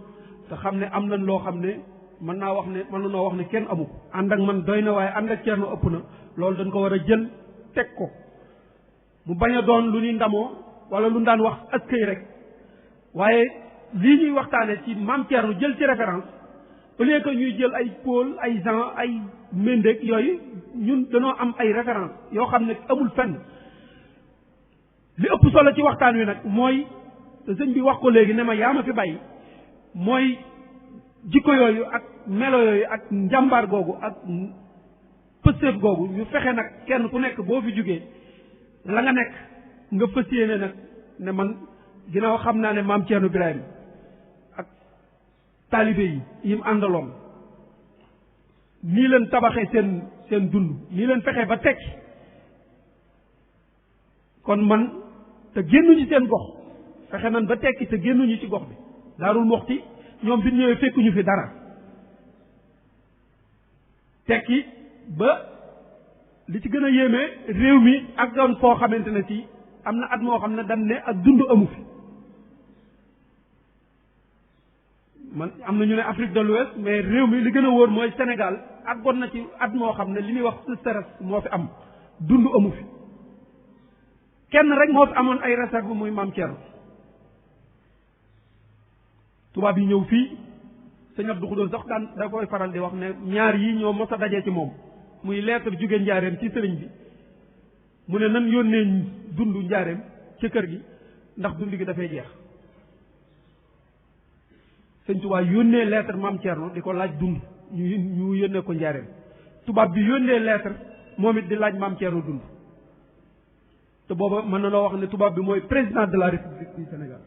te xam ne am nañ loo xam ne mën naa wax ne mën na noo wax ne kenn amu ko ànd ak man doy na waaye ànd ak Ceerno ëpp na loolu dañ ko war a jël teg ko mu bañ a doon lu ñuy ndamoo wala lu daan wax askay rek waaye lii ñuy waxtaane ci maam Ceerno jël ci référence au lieu que ñuy jël ay Paul ay Jean ay Mendes yooyu ñun dañoo am ay référence yoo xam ne amul fenn li ëpp solo ci waxtaan wi nag mooy te sëñ bi wax ko léegi ne ma yaa ma fi bàyyi mooy jikko yooyu ak melo yooyu ak njàmbaar googu ak pëstéef googu ñu fexe nag kenn ku nekk boo fi jógee la nga nekk nga fas yéene nag ne man ginnaaw xam naa ne maam Ceerno Birahim ak taalibe yi yim àndaloon nii leen tabaxee seen dund nii leen fexe ba tekki kon man te génnuñu seen gox fexe nan ba tekki te génnuñu ci gox bi Daarul Muxti ñoom bi ñëwee fekkuñu fi dara tekki ba li ci gën a yéeme réew mi ak doon foo xamante ne ci am na at moo xam ne dañ ne ak dund amu fi man am na ñu ne Afrique de l'Ouest mais réew mi li gën a wóor mooy Sénégal àggoon na ci at moo xam ne li ñuy wax sécheresse moo fi am dund amu fi kenn rek moo fi amoon ay réserve muy maam Thierno tubaab yi ñëw fii sëñ Abdou Khoudoss sax da koy faral di wax ne ñaar yi ñoo mos a dajee ci moom muy lettre jóge njaareem ci sëriñ bi mu ne nan yónnee dund njaareem ci kër gi ndax dund gi dafay jeex sëñ tubaab yónnee lettre maam Thierno di ko laaj dund ñu yónnee ko njaareem tubaab bi yónnee lettre moom it di laaj maam Thierno dund te booba mën na noo wax ne tubaab bi mooy président de la République du Sénégal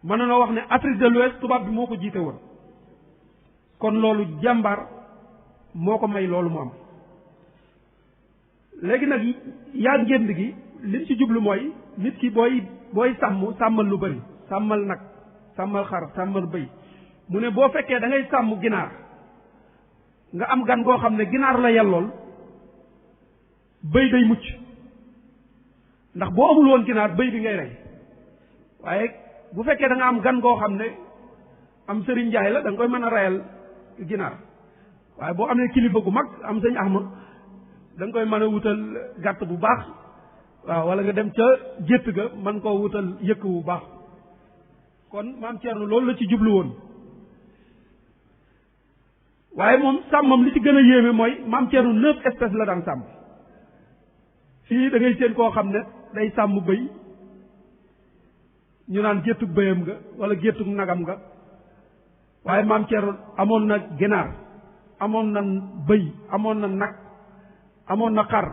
mën na noo wax ne Afrique de l'Ouest tubaab bi moo ko jiite woon kon loolu jàmbaar moo ko may loolu mu am léegi nag yaa ngénd gi liñ ci jublu mooy nit ki booy sàmmal lu bari sàmmal nag sàmmal xar sàmmal bëy mu ne boo fekkee da ngay sàmm ginaar nga am gan goo xam ne ginaar la yellool bëy day mucc ndax boo amul woon ginaar bëy bi ngay rey waaye bu fekkee da nga am gan goo xam ne am sëriñ Njaay la da nga koy mën a reyal ginaar waaye boo amee kilifa gu mag am sëñ Ahma da nga koy mën a wutal gàtt bu baax waaw wala nga dem ca gétt ga mën koo wutal yëkk bu baax kon maam Thierno loolu la ci jublu woon waaye moom sàmmam li ci gën a yéeme mooy maam Thierno 9 espèces la daan sàmm fii da ngay seen koo xam ne day sàmm bëy ñu naan géttug bëyam nga wala géttug nagam nga waaye maam Thierno amoon na ginaar amoon na bëy amoon na nag amoon na xar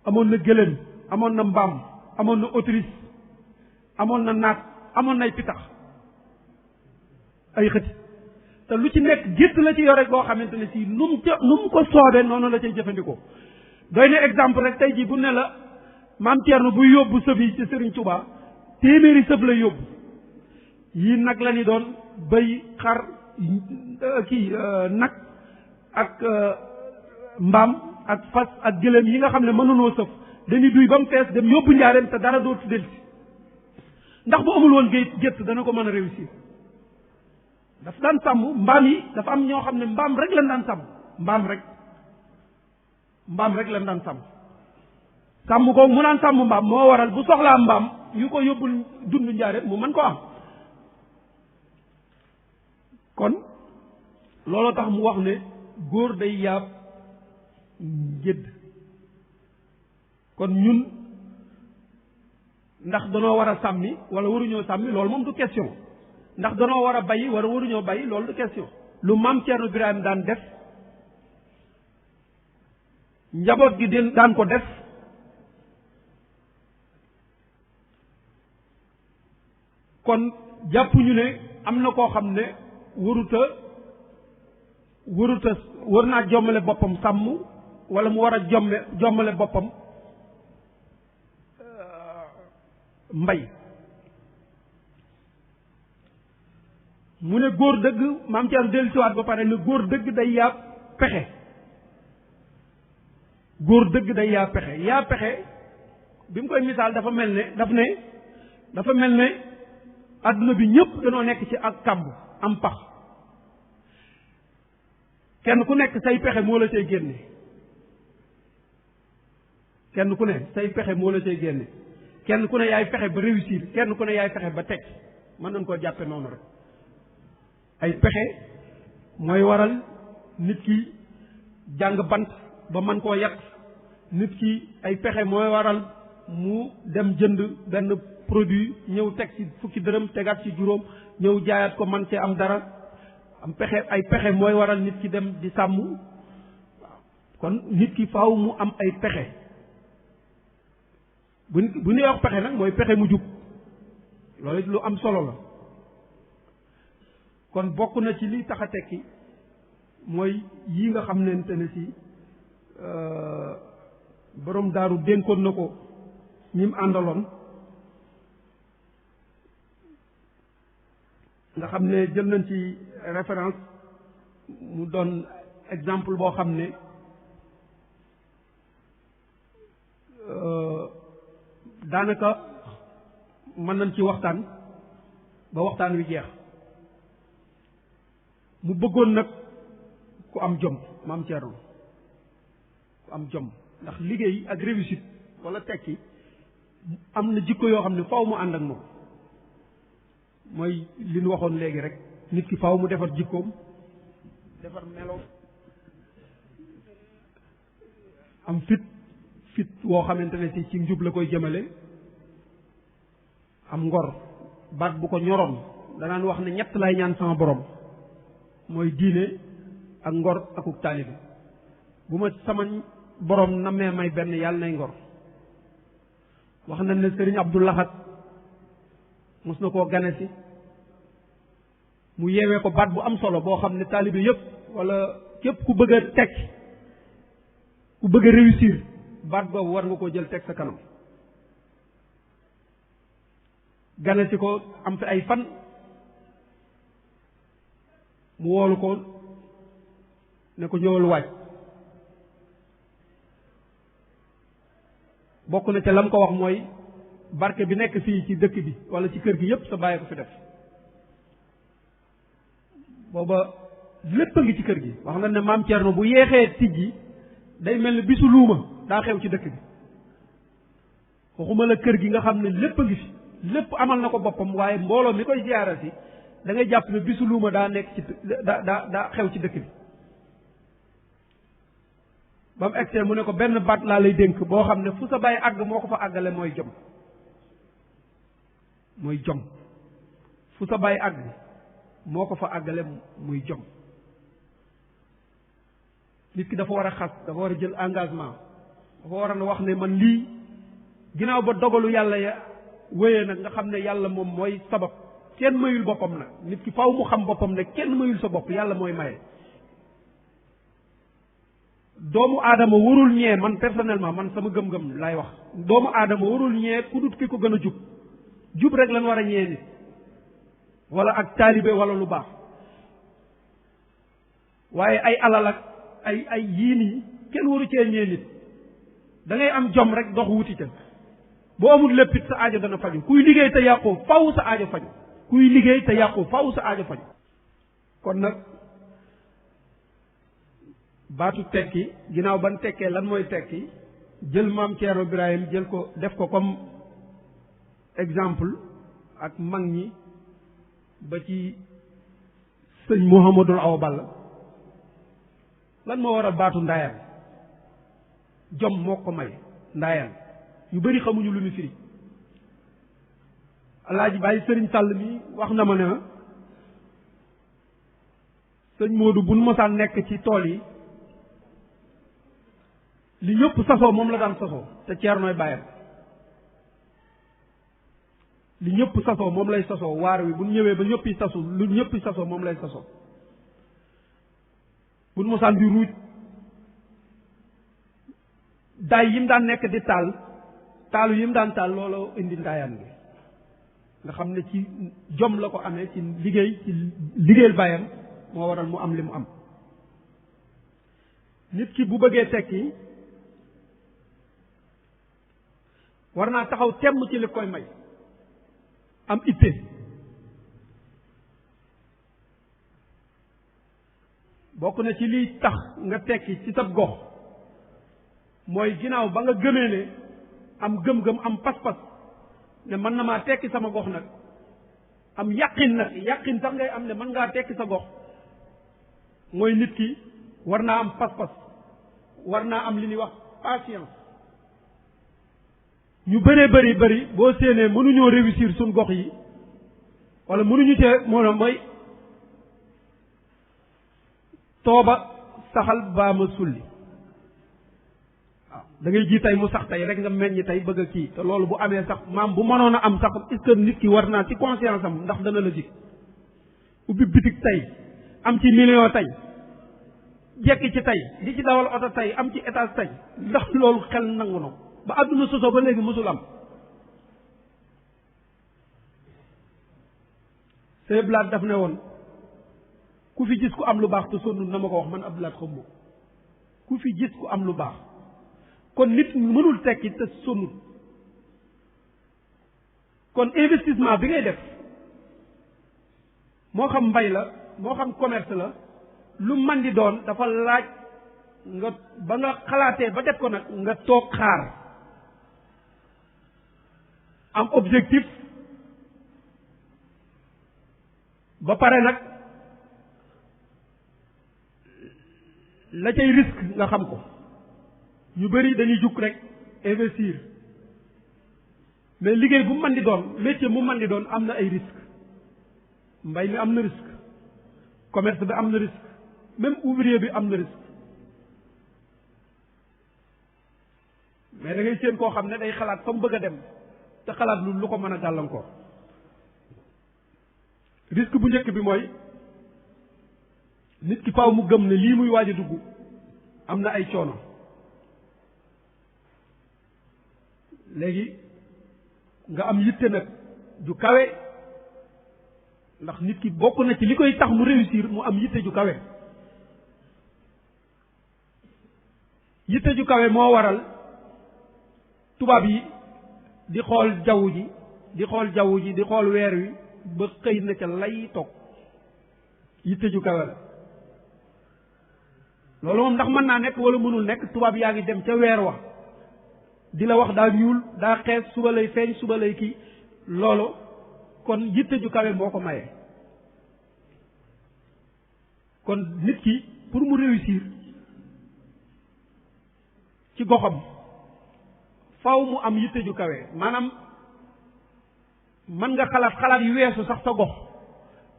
amoon na gëléem amoon na mbaam amoon na autriche amoon na naat amoon nay pitax ay xëti te lu ci nekk gétt la ci yore boo xamante ne si nu mu ko soobee noonu la cay jëfandikoo. doy na exemple rek tey jii bu ne la maam Thierno buy yóbbu sëf yi ci Serigne Touba téeméeri sëf lay yóbbu yii nag la ñu doon bëy xar nag ak mbaam ak fas ak gëléem yi nga xam ne mënunoo sëf dañuy duy ba mu fees dem yóbbu njaareem te dara dootu delsi ndax bu amul woon gétt dana ko mën a réussir. daf daan sàmm mbaam yi dafa am ñoo xam ne mbaam rek lañ daan sàmm mbaam rek lañ daan sàmm ko mu daan sàmm mbaam moo waral bu soxlaa mbaam yu ko yóbbul dund njaareem mu mën ko am. kon looloo tax mu wax ne góor day yaab njëdd. kon ñun ndax danoo war a sàmmi wala waruñoo sàmmi loolu moom du question ndax danoo war a bayi wala waruñoo bayi loolu du question. lu maam Thierno Birahim daan def njaboot gi daan ko def kon jàppuñu ne am na koo xam ne war naa jommale boppam sàmm wala mu war a jommale boppam mbay. mu ne góor dëgg maam Thierno dellusiwaat ba pare ne góor dëgg day yaa pexe. góor dëgg day yaa pexe bi mu koy misaal dafa mel ne adduna bi ñëpp dañoo nekk ci ak kàmb am pax kenn ku nekk say pexe moo la cay génne kenn ku ne kenn ku ne yaay fexe ba réussir kenn ku ne yaay fexe ba teg mën nañ koo jàppe noonu rek. ay pexe mooy waral nit ki jàng bant ba mën koo yàq nit ki ay pexe mooy waral mu dem jënd benn produit ñëw teg ci fukki dërëm tegaat ci juróom ñëw jaayaat ko man cee am dara ay pexe mooy waral nit ki dem di sàmm. waaw kon nit ki faaw mu am ay pexe bu ñuy wax pexe nag mooy pexe mu jub loolu it lu am solo la. kon bokk na ci liy tax a tekki mooy yi nga xam ne si borom daaru dénkoon na ko ñi mu àndaloon nga xam ne jël nañ ci référence mu doon exemple boo xam ne daanaka mën nañ ci waxtaan ba waxtaan wi jeex. mu bëggoon nag ku am jom maam Thierno ku am jom ndax liggéey ak réussite wala tekki am na jikko yoo xam ne faaw mu ànd ak moom mooy li ñu waxoon léegi rek nit ki faaw mu defar jikkoom defar meloom am fit woo xamante ne ci njub la koy jëmale am ngor baat bu ko ñoroon danaan wax ne ñett lay ñaan sama borom mooy diine ak ngor akuk taalibe bu ma sama borom namee may benn yàlla nay ngor. wax nañ ne Sëriñ Abdou Lahad mos na koo gane si mu yeewee ko baat bu am solo boo xam ne taalibe yépp wala képp ku bëgg a tekki ku bëgg a réussir baat boobu war nga koo jël teg sa kanam. gane si ko am fi ay fan mu woolu ko ne ko ñëwal waaj bokk na ca lam ko wax mooy barke bi nekk fii ci dëkk bi wala ci kër gi yépp sa bàyyi ko fi def. booba lépp a ngi ci kër gi wax na ne maam Thierno bu yeexee tijji day mel ni bisu luuma daa xew ci dëkk bi waxuma la kër gi nga xam ne lépp a ngi fi lépp amal na ko boppam waaye mbooloo mi koy ziyaara si da ngay jàpp ne bisu luuma daa nekk ci daa xew ci dëkk bi. ba mu egsee mu ne ko benn baat laa lay dénk boo xam ne fu sa bàyyi àgg moo ko fa àggale mooy jom fu sa bàyyi àgg moo ko fa àggale muy jom. nit ki dafa war a xas dafa war a jël engagement dafa waroon a wax ne man lii ginnaaw ba dogalu yàlla ya wéyee nag nga xam ne yàlla moom mooy sabab kenn mayul boppam nag nit ki faw mu xam boppam ne kenn mayul sa bopp yàlla mooy maye. doomu aadama warul ñee man personnellement man sama gëm-gëm lay wax doomu aadama warul ñee ku dut ki ko gën a jub rek lan war a ñee nit wala ak taalibe wala lu baax waaye ay alal ak ay yii nii kenn waru cee ñee nit da ngay am jom rek dox wuti ca boo amul léppit sa aajo dana faju kuy liggéey te yàqu faw sa aajo faju kuy liggéey te yàqu faw sa aajo faju kon nag baatu tekki ginnaaw ban tekkee lan mooy tekki jël maam Ceerno Birahim jël ko def ko comme exemple ak mag ñi ba ci sëñ Mouhamadul Awa Balla lan moo waral baatu ndaayaan jom moo ko may ndaayaan yu bari xamuñu lu ñu firi alaaji bàyyi sëriñ Sàll mi wax na ma ne sëñ Moodu bu nu mosaan nekk ci tool yi li ñëpp sasoo moom la daan sasoo te Ceernooy bàyyam li ñëpp sasoo moom lay sasoo waar wi bu ñëwee ba ñëppi sasu lu ñëppi sasoo moom lay sasoo bu nu mosaan di ruuj daay yi mu daan nekk di taalu yi mu daan taal looloo indi ndaayaan bi nga xam ne ci jom la ko amee ci liggéeyal bàyyam moo waral mu am li mu am nit ki bu bëggee tekki war naa taxaw temm ci li koy may am itte bokk na ci liy tax nga tekki ci sab gox mooy ginnaaw ba nga gëmee ne am gëm-gëm am pas-pas ne mën na maa tekki sama gox nag am yàqin sax ngay am ne mën ngaa tekki sa gox mooy nit ki war naa am pas-pas war naa am li ñuy wax patience ñu bëree bëri boo séenee mënuñoo réussir suñ gox yi wala mënuñu cee mooy tooba saxal baa ma sulli waaw da ngay ji tey mu sax tey rek nga meññ tey bëgg a kii te loolu bu amee sax maam bu mënoon a am sax est-ce que nit ki war naa ci conscience am ndax dana la jik ubbi bitig tey am ci million tey jekki ci tey di ci dawal oto tey am ci étage tey ndax loolu xel nangu na ba àdduna sosoo ba léegi mësul am Sëñ Blaat daf ne woon ku fi gis ku am lu baax te sonnul na ma ko wax man Abdou Lahad xam ku fi gis ku am lu baax kon nit mënul tekki te sonnul kon investissement bi ngay def moo xam mbay la moo xam commerce la lu man di doon dafa laaj nga ba nga xalaatee ba def ko nag nga toog xaar am objectif ba pare nag la cay risque nga xam ko ñu bari dañuy jukk rek investir mais liggéey bu mën di doon métier mu mën di doon am na ay risque mbay mi am na risque commerce bi am na risque même ouvrier bi am na risque mais da ngay seen koo xam ne day xalaat fa mu bëgg a dem te xalaat lu ko mën a gàllankoor risque bu njëkk bi mooy nit ki faaw mu gëm ne lii muy waaj a dugg am na ay coono léegi nga am yitte nag ju kawe ndax nit ki bokk na ci li koy tax mu réussir mu am yitte ju kawe yitte ju kawe moo waral tubaab yi di xool jaww ji di xool weer wi ba xëy na ca lay toog yitte ju kawe la loolu moom ndax mën naa nekk wala mënul nekk tubaab yaa ngi dem ca weer wa di la wax daa ñuul daa xees suba lay feeñ suba lay kii loolu kon yitte ju kawe moo ko maye kon nit ki pour mu réussir ci goxam faw mu am yitte ju kawe maanaam mën nga xalaat yu weesu sax sa gox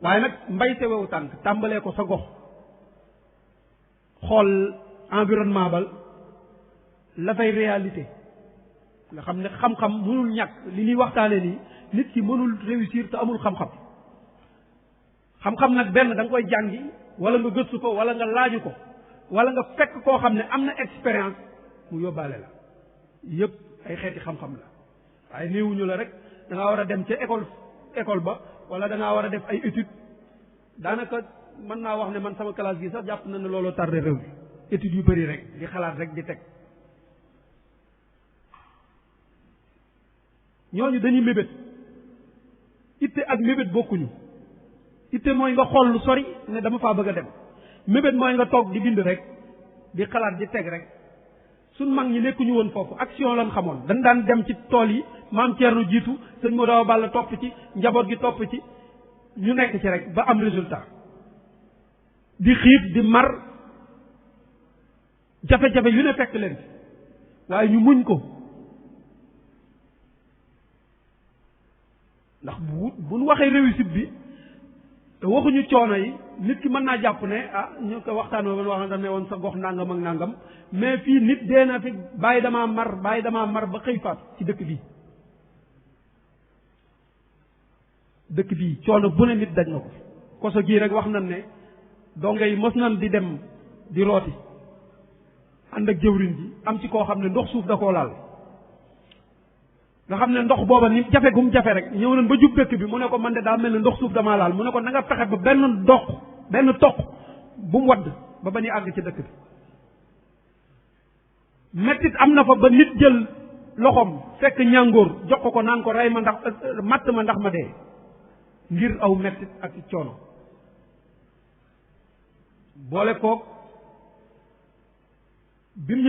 waaye nag mbay sa wewu tànk tàmbalee ko sa gox xool environnement bal la fay réalité nga xam ne xam-xam mënul ñàkk li ñuy waxtaane nii nit ki mënul réussir te amul xam-xam xam-xam nag benn da nga koy jàngi wala nga gëstu ko wala nga laaju ko wala nga fekk koo xam ne am na expérience mu yóbbaale la yëpp ay xeeti xam-xam la waaye néewuñu la rek da ngaa war a dem ca école ba wala da ngaa war a def ay études daanaka mën naa wax ne man sama classe gi sax jàpp na ne looloo tardé réew mi études yu bëri rek di xalaat rek di teg ñooñu dañuy mébét itte ak mébét bokkuñu itte mooy nga xool lu sori ne dama faa bëgg a dem mébét mooy nga toog di bind rek di xalaat di teg rek suñ mag ñi nekkuñu woon foofu action lan xamoon dañ daan dem ci tool yi maam Thierno jiitu sëñ Modou Awa Balla topp ci njaboot gi topp ci ñu nekk ci rek ba am résultat di xiif di mar jafe-jafe yu ne fekk leen waaye ñu muñ ko ndax bu ñu waxee réussite bi te waxuñu coono yi nit ki mën naa jàpp ne ñu ko waxtaan woon wax na ne woon sa gox nangam ak nangam mais fii nit dee na fi bàyyi damaa mar ba xëy faat ci dëkk bii coono bu ne nit daj na ko koso gii rek wax nañ ne donga yi mos nañ di dem di rooti ànd ak jëwriñ ji am ci koo xam ne ndox suuf da koo laal nga xam ne ndox booba ni jafe gum jafe rek ñëw nañ ba jub dëkk bi mu ne ko man de daa mel ne ndox suuf damaa laal mu ne ko na nga fexe ba benn toq bu mu wadd ba ba ñuy àgg ci dëkk bi mettit am na fa ba nit jël loxoom fekk ñàngoor jox ko naan ko rey ma ndax matt ma ndax ma dee ngir aw mettit ak coono boole koog bi mu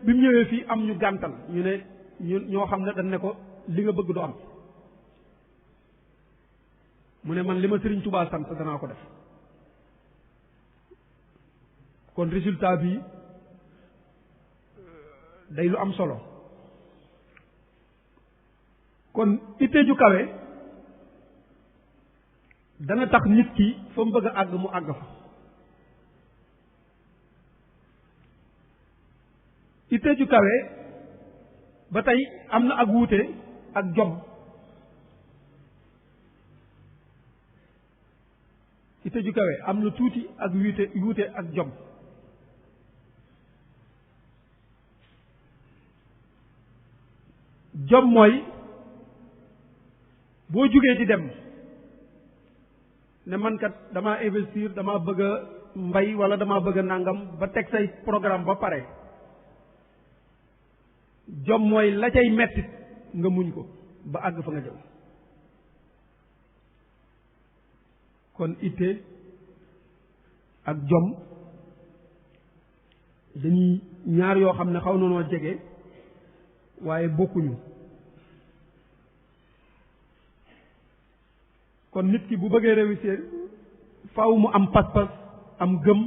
ñëwee fii am ñu gàntal ñu ne ñoo xam ne dañ ne ko li nga bëgg du am mu ne man li ma Sëriñ Tuubaa sant danaa ko def kon résultat bi day lu am solo kon itte ju kawe dana tax nit ki fa mu bëgg a àgg mu àgg fa itte ju kawe ba tey am na ak wuute ak jom itte ju kawe am na tuuti ak wuute ak jom jom mooy boo jugee di dem ne man kat damaa investir damaa bëgg a mbay wala damaa bëgg a nàngam ba teg say programme ba pare jom mooy la cay mettit nga muñ ko ba àgg fa nga jëm kon itte ak jom dañuy ñaar yoo xam ne xaw na noo jege waaye bokkuñu kon nit ki bu bëggee réussir faaw mu am pas-pas am gëm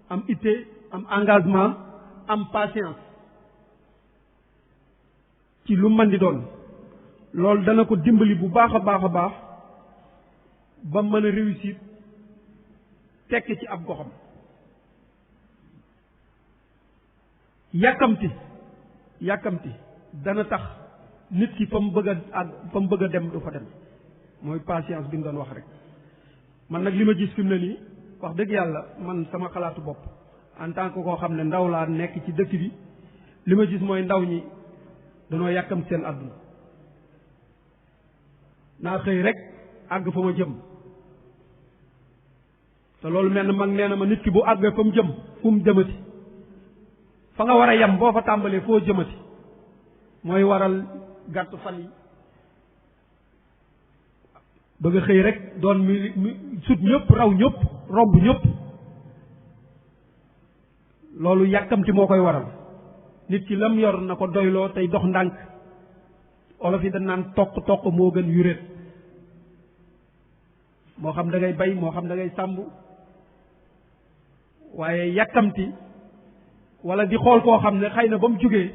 am itte am engagement am patience ci lu mën di doon loolu dana ko dimbali bu baax a baax a baax ba mën a réussir tekk ci ab goxam yàkkamti dana tax nit ki fa mu bëgg a dem du fa dem mooy patience bi mu doon wax rek man nag li ma gis fi mu ne nii wax dëgg yàlla man sama xalaatu bopp en tant que koo xam ne ndaw laa nekk ci dëkk bi li ma gis mooy ndaw ñi danoo yàkkam seen àdduna naa xëy rek àgg fa ma jëm te loolu mel na mag nee na ma nit ki bu àggee fa mu jëm fu mu jëmati fa nga war a yem boo fa tàmbalee foo jëmati mooy waral gàtt fan yi bëgg a xëy rek doon mi sut ñëpp raw ñëpp romb ñëpp loolu yàkkamti moo koy waral nit ki lam yor na ko doyloo tey dox ndànk olof yi dañ naan toq moo gën yuréet moo xam da ngay bay moo xam da ngay sàmb waaye yàkkamti wala di xool koo xam ne xëy na ba mu jógee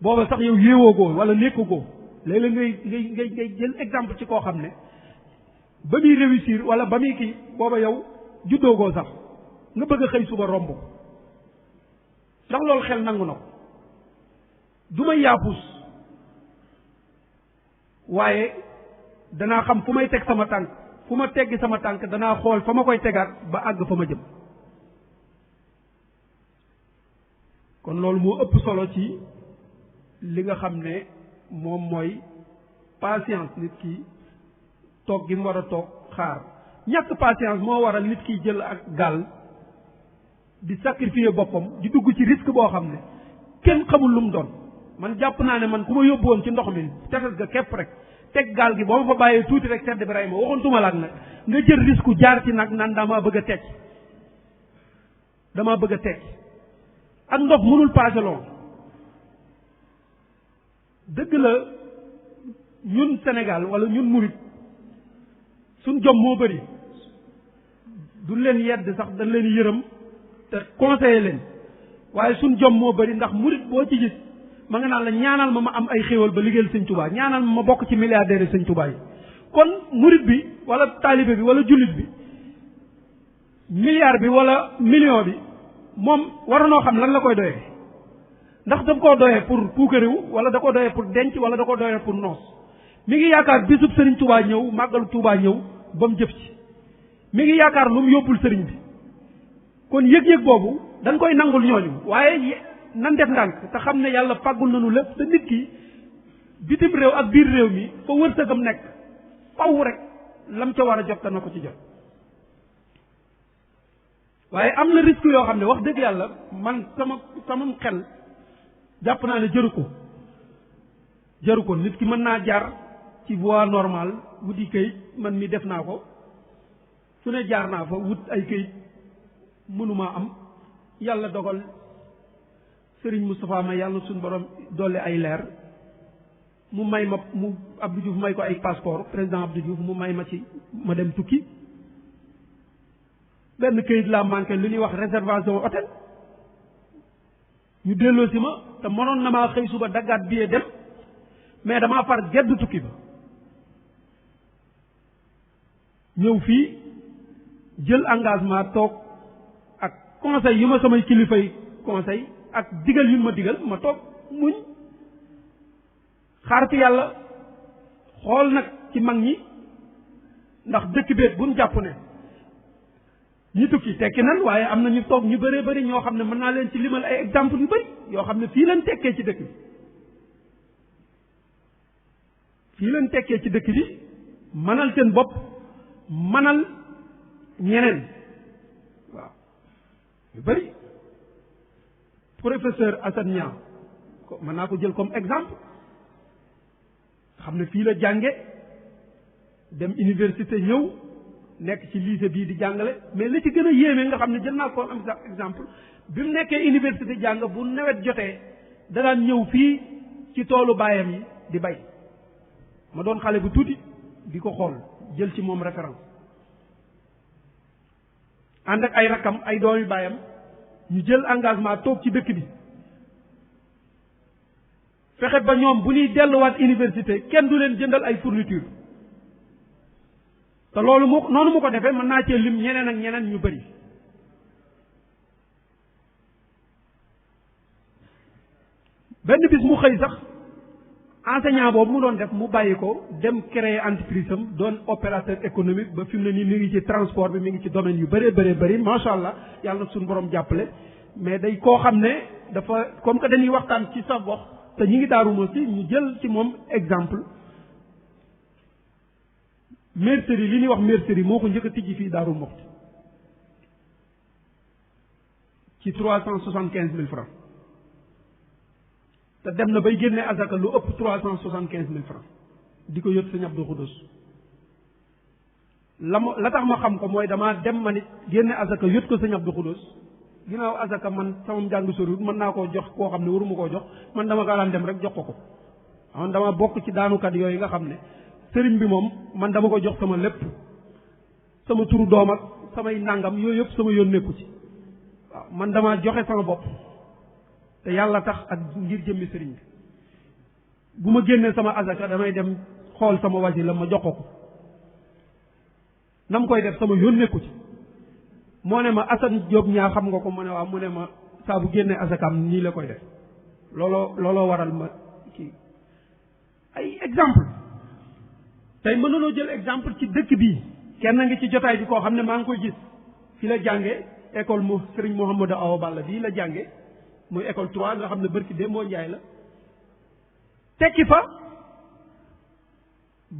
booba sax yow yéewoogoo wala nekkagoo léeg-léeg ngay jël exemple ci koo xam ne ba muy réussir wala ba muy kii booba yow juddoogoo sax nga bëgg a xëy suba romb ndax loolu xel nangu na ko du may yaafus waaye danaa xam fu may teg sama tànk fu ma teggi sama tànk danaa xool fa ma koy tegaat ba àgg fa ma jëm kon loolu moo ëpp solo ci li nga xam ne moom mooy patience nit ki toog gi mu war a toog xaar ñàkk patience moo waral nit ki jël ak gaal di sacrifier boppam di dugg ci risque boo xam ne kenn xamul lu mu doon man jàpp naa ne man ku ma yóbbu woon ci ndox mi tefes ga képp rek teg gaal gi boo ma fa bàyyee tuuti rek sedd bi rey ma waxontuma laak nag nga jël risque jaar ci nag naan damaa bëgg a tekki ak ndox mënul passé lool dëgg la ñun Sénégal wala ñun murit suñ jom moo bëri duñ leen yedd sax dañ leen yërëm te conseiller leen waaye suñ jom moo bëri ndax murit boo ci gis ma nga naan la ñaanal ma am ay xéewal ba liggéeyal sëñ Tuubaa ñaanal ma bokk ci milliardaire sëñ Tuubaa yi kon murit bi wala taalibe bi wala jullit bi milliard bi wala million bi moom waroonoo xam lan la koy doyee ndax da koo doyee pour puukarewu wala da ko doyee pour denc wala da ko doyee pour noos mi ngi yaakaar bisub sëriñ Tuubaa ñëw màggalu Tuubaa ñëw ba mu jëf ci mi ngi yaakaar lu mu yóbbul sëriñ bi kon yëg-yëg boobu dañ koy nangul ñooñu waaye nan def ndànk te xam ne yàlla fàggul nañu lépp te nit ki bitim réew ak biir réew mi fa wërsëgam nekk faw rek lam ca war a jot dana ko ci jot waaye am na risque yoo xam ne wax dëgg yàlla man sama xel jàpp naa ne jëru ko nit ki mën naa jaar ci voie normale wuti këyit man mi def naa ko su ne jaar naa fa wut ay këyit mënumaa am yàlla dogal Sëriñ Moustapha may yàlla suñu borom dolli ay leer mu may ma mu Abdou Diouf may ko ay passeport président Abdou Diouf mu may ma ci ma dem tukki benn këyit laa manqué lu ñuy wax réservation hôtel ñu delloo si ma te mënoon na maa xëy suba daggaat billet dem mais damaa far gedd tukki ba ñëw fii jël engagement toog ak conseil yu ma samay kilifay conseil ak digal yu ma digal ma toog muñ xaar fi yàlla xool nag ci mag ñi ndax dëkk beet bu ñu jàpp ne ñi tukki tekki nan waaye am na ñu toog ñu bëree bëri ñoo xam ne mën naa leen ci limal ay exemple yu bëri yoo xam ne fii leen tekkee ci dëkk bi manal seen bopp manal ñeneen waaw yu bëri professeur Assane Niang mën naa ko jël comme exemple xam ne fii la jànge dem université ñëw nekk ci lycée bii di jàngale mais li ci gën a yéeme nga xam ne jël naa ko am exemple bi mu nekkee université jàng bu nawet jotee da daan ñëw fii ci toolu baayam yi di bay ma doon xale bu tuuti di ko xool jël ci moom référence ànd ak ay rakkam ay doomi baayam ñu jël engagement toog ci dëkk bi fexe ba ñoom bu ñuy delluwaat université kenn du leen jëndal ay fourniture te loolu noonu mu ko defee mën naa cee lim ñeneen ak ñeneen ñu bëri benn bis mu xëy sax enseignant boobu mu doon def mu bàyyi ko dem créer entreprise am doon opérateur économique ba fi mu ne nii mi ngi ci transport bi mi ngi ci domaine yu bëree bëri macha allah yàlla na suñu borom jàppale mais day koo xam ne dafa comme que dañuy waxtaan ci sa gox te ñi ngi Daaru Muxti ñu jël ci moom exemple mercerie li ñuy wax mercerie moo ko njëkk a tijji fii Daaru Muxti ci 375 000 francs te dem na bay génne azaka lu ëpp 375 000 francs di ko yót Sëñ Abdou Khoudous la tax ma xam ko mooy damaa dem ma nit génne azaka yót ko Sëñ Abdou Khoudous ginnaaw azaka man sama njàng soriwut mën naa koo jox koo xam ne waruma koo jox man dama kaa daan dem rek jox ko man dama bokk ci daanukat yooyu nga xam ne sëriñ bi moom man dama ko jox sama lépp sama turu doom ak samay nangam yooyu yëpp sama yoon nekku ci waaw man dama joxe sama bopp te yàlla tax ak ngir jëmmi sëriñ bi bu ma génnee sama azaka damay dem xool sama wasila ma jox ko nam koy def sama yoon nekku ci moo ne ma Assane Diop ñaa xam nga ko mu ne waaw mu ne ma saa bu génnee asakaam nii la koy def looloo waral ma kii ay exemple tey mënuloo jël exemple ci dëkk bii kenn ngi ci jotaay bi koo xam ne maa ngi koy gis fi la jànge école mu Serigne Mouhamadou Awa Balla bii la jànge muy école 3 nga xam ne bërki dee moo njaay la tekki fa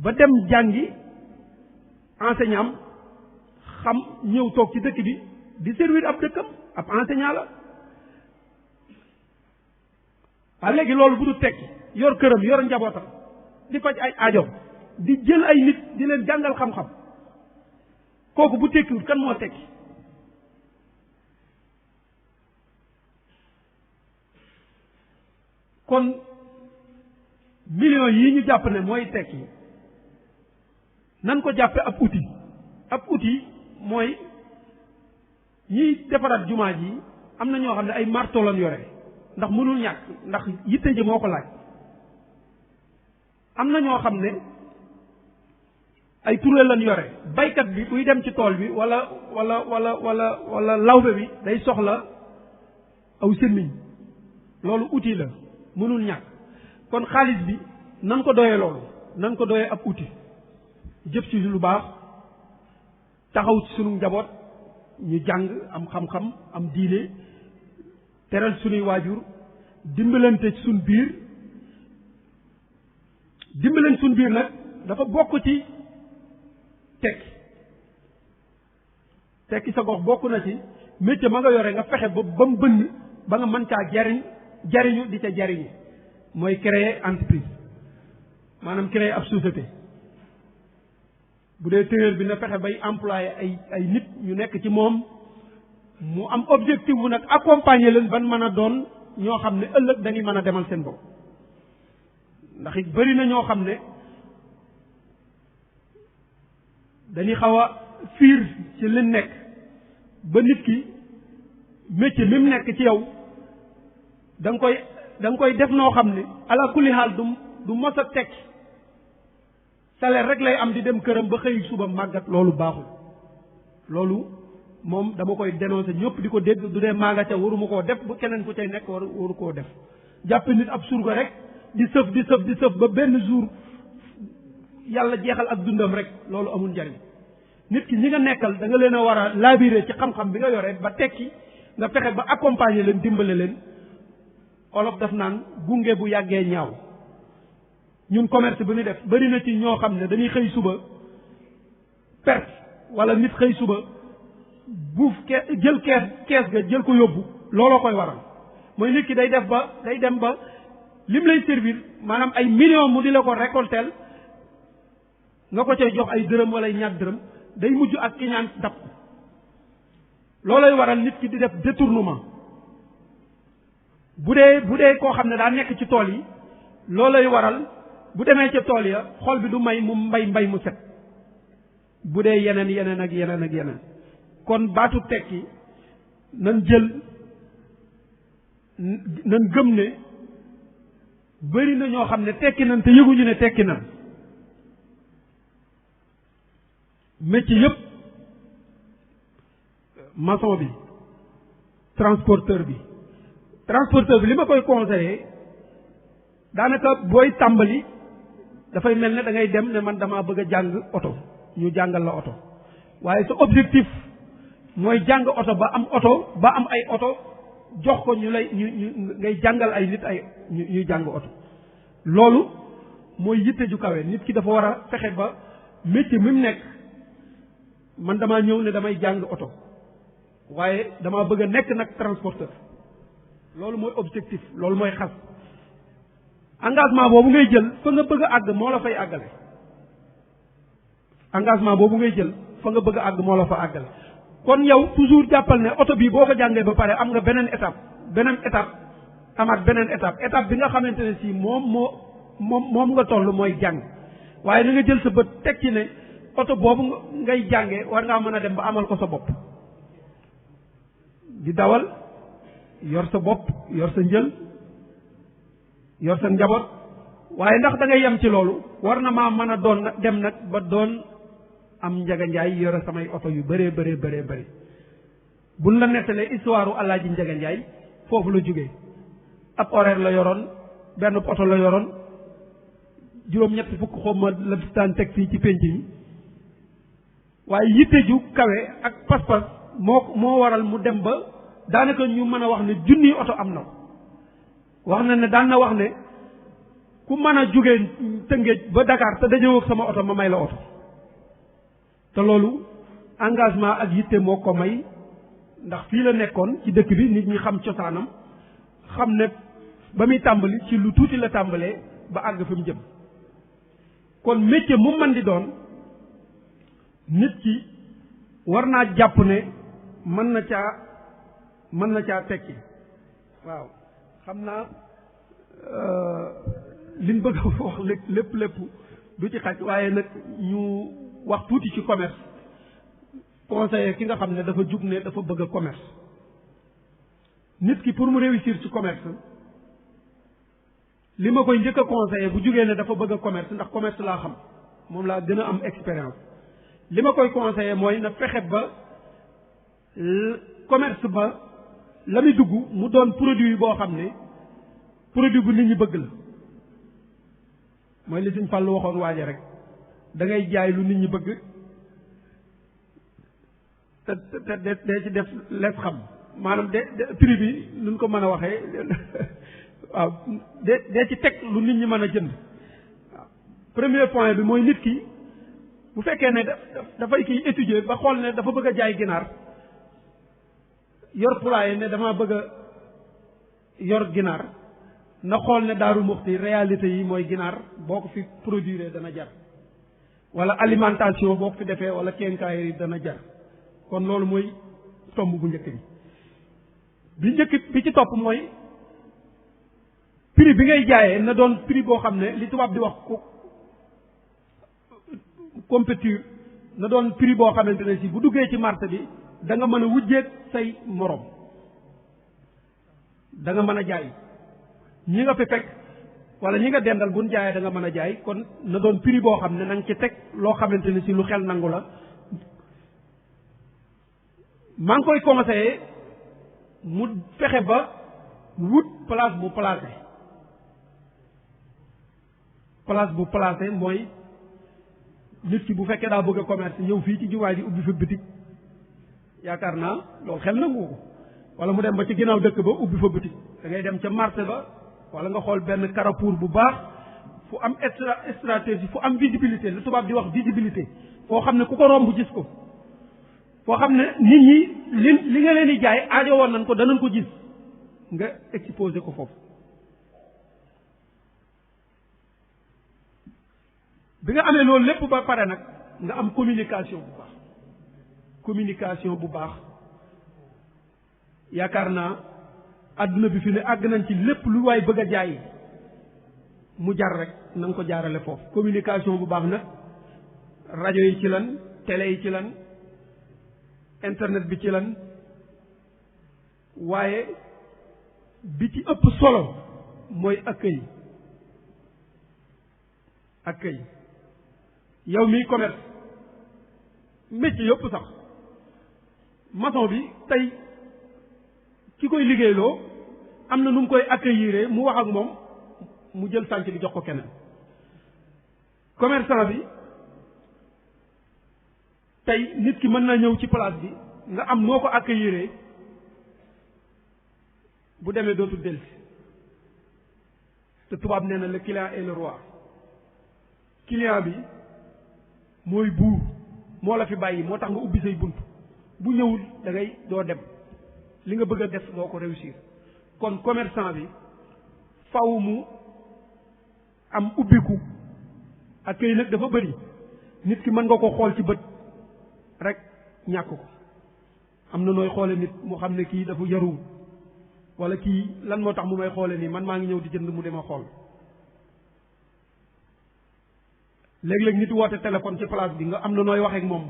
ba dem jàngi enseignant xam ñëw toog ci dëkk bi di servir ab dëkkam ab enseignant la waaye léegi loolu bu du tekki yor këram yor njabootam di faj ay aajo di jël ay nit di leen jàngal xam-xam kooku bu tekkiwut kan moo tekki kon millions yi ñu jàpp ne mooy tekki nan ko jàppe ab outil mooy ñiy defaraat jumaa ji am na ñoo xam ne ay marteau lañ yore ndax mënul ñàkk ndax yitte ji moo ko laaj am na ñoo xam ne ay turé lañ yore baykat bi buy dem ci tool bi wala lawbe bi day soxla aw semmiñ loolu outil la mënul ñàkk kon xaalis bi nan ko doyee loolu nan ko doyee ab outil jëf ci lu baax taxaw ci sunu njaboot ñu jàng am xam-xam am diine teral sunuy waajur dimbalante ci sunu biir dimbalante sunu biir nag dafa bokk ci tekki sa gox bokk na ci métier ma nga yore nga fexe ba mu bënn ba nga mën caa jariñu di ca jariñu mooy créer entreprise maanaam créer ab société bu dee téyeer bi na fexe bay employé ay nit ñu nekk ci moom mu am objectif bu nag accompagner leen ban mën a doon ñoo xam ne ëllëg dañuy mën a demal seen bopp ndax it bari na ñoo xam ne dañuy xaw a fiir ci li nekk ba nit ki métier mi mu nekk ci yow da nga koy def noo xam ne ala kulli xaal du mos a tekki salaire rek lay am di dem këram ba xëy suba màggat loolu baaxul loolu moom dama koy dénoncer ñëpp di ko dégg du dee maa nga ca waruma koo def bu keneen ku cay nekk waru koo def jàpp nit ab surga rek di sëf ba benn jour yàlla jeexal ak dundam rek loolu amul njariñ nit ki ñi nga nekkal da nga leen a war a labiré ci xam-xam bi nga yore ba tekki nga fexe ba accompagner leen dimbale leen olof daf naan gunge bu yàggee ñaaw ñun commerce bi ñu def bari na ci ñoo xam ne dañuy xëy suba perte wala nit xëy suba buuf jël kees ga jël ko yóbbu looloo koy waral mooy nit ki day dem ba lim lay servir maanaam ay millions mu di la ko récolter nga ko cay jox ay dërëm wala ay ñaar dërëm day mujj ak kiñaan dab ko loolay waral nit ki di def détournement bu dee koo xam ne daa nekk ci tool yi loolay waral bu demee ca tool ya xol bi du may mu mbay mu set bu dee yeneen ak yeneen kon baatu tekki nan gëm ne bari na ñoo xam ne tekki nan te yëguñu ne tekki nan métier yëpp maçon bi transporteur bi li ma koy conseillé daanaka booy tàmbali dafay mel ne da ngay dem ne man damaa bëgg a jàng oto ñu jàngal la oto waaye sa objectif mooy jàng oto ba am ay oto jox ko ñu ngay jàngal ay nit ñuy jàng oto loolu mooy yitte ju kawe nit ki dafa war a fexe ba métier mi mu nekk man damaa ñëw ne damay jàng oto waaye damaa bëgg a nekk nag transporteur loolu mooy objectif loolu mooy xas engagement boobu ngay jël fa nga bëgg a àgg moo la fay àggale engagement boobu ngay jël fa nga bëgg a àgg moo la fa àggale kon yow toujours jàppal ne oto bii boo ko jàngee ba pare am nga beneen étape amaat beneen étape bi nga xamante ne si moom nga toll mooy jàng waaye na nga jël sa bët teg ci ne oto boobu ngay jàngee war ngaa mën a dem ba amal ko sa bopp di dawal yor sa bopp yor sa njël yor sa njaboot waaye ndax da ngay yem ci loolu war na maa mën a doon dem nag ba doon am Njaga Njaay yore samay oto yu bëree bëri buñ la nettalee histoire u Alaaji Njaga Njaay foofu la jógee ab horaire la yoroon benn oto la yoroon juróom-ñetti fukk xawma la daan teg fii ci pénc yi waaye yitte ju kawe ak pas-pas moo waral mu dem ba daanaka ñu mën a wax ne junniy oto am na ko wax na ne daan na wax ne ku mën a jóge Tëngéej ba Dakar te dañoo ak sama oto ma may la oto te loolu engagement ak yitte moo ko may ndax fii la nekkoon ci dëkk bi nit ñi xam cosaanam xam ne ba muy tàmbali ci lu tuuti la tàmbalee ba àgg fi mu jëm kon métier mu man di doon nit ki war naa jàpp ne mën na caa tekki waaw xam naa liñ bëgg a wax lépp du ci xaj waaye nag ñu wax tuuti ci commerce conseiller ki nga xam ne dafa jug ne dafa bëgg a commerce nit ki pour mu réussir ci commerce li ma koy njëkk a conseiller bu jugee ne dafa bëgg a commerce ndax commerce laa xam moom laa gën a am expérience li ma koy conseiller mooy na fexe ba commerce ba la muy dugg mu doon produit boo xam ne produit bu nit ñi bëgg la mooy li Sëñ Fallu waxoon waaje rek da ngay jaay lu nit ñi bëgg te dee ci def lees xam maanaam de prix bi nuñ ko mën a waxee waaw dee ci teg lu nit ñi mën a jënd waaw premier point bi mooy nit ki bu fekkee ne dafay kiy étudier ba xool ne dafa bëgg a jaay ginaar yor poulailler ne dama bëgg a yor ginaar na xool ne Daaru Muxti réalité yi mooy ginaar boo ko fi produire dana jar wala alimentation boo ko fi defee wala quincaillerie yi dana jar kon loolu mooy tomb bu njëkk bi ci topp mooy prix bi ngay jaayee na doon prix boo xam ne li tubaab di wax ko compétiteur na doon prix boo xamante ne si bu duggee ci marché bi da nga mën a wujjeeg say morom da nga mën a jaay ñi nga fi fekk wala ñi nga dendal buñ jaayee da nga mën a jaay kon na doon prix boo xam ne na nga ci teg loo xamante ne si lu xel nangu la maa ngi koy conseillé mu fexe ba wut place bu placé mooy nit ki bu fekkee daa bëgg a commerce ñëw fii ci jumaa ji ubbi fa bitig yaakaar naa loolu xel nangu ko wala mu dem ba ci ginnaaw dëkk ba ubbi fa bitig da ngay dem ca marché ba wala nga xool benn carrefour bu baax fu am stratégie fu am visibilité lu tubaab di wax visibilité foo xam ne ku ko romb gis ko foo xam ne nit ñi li nga leen di jaay aajo woon nañ ko danañ ko gis nga exposé ko foofu bi nga amee loolu lépp ba pare nag nga am communication bu baax yaakaar naa adduna bi fi ne àgg nañ ci lépp lu waay bëgg a jaay mu jar rek na nga ko jaarale foofu communication bu baax nag rajo yi ci lan télé yi ci lan internet bi ci lan waaye bi ci ëpp solo mooy accueil yow miy commerce métier yëpp sax maçon bi tey ki koy liggéeyloo am na nu mu koy accueillir mu wax ak moom mu jël sànc bi jox ko keneen commerçant bi tey nit ki mën na ñëw ci place bi nga am noo ko accueillir bu demee dootul dellusi te tubaab nee na le client est le roi client bi mooy buur moo la fi bàyyi moo tax nga ubbi say bunt bu ñëwul da ngay doo dem li nga bëgg a def doo ko réussir kon commerçant bi faw mu am ubbiku ak kay nag dafa bëri nit ki mën nga ko xool ci bët rek ñàkk ko am na nooy xoole nit mu xam ne kii dafa yaruwul wala kii lan moo tax mu may xoole nii man maa ngi ñëw di jënd mu dema xool léeg-léeg nit woote téléphone ci place bi nga am na nooy waxee ak moom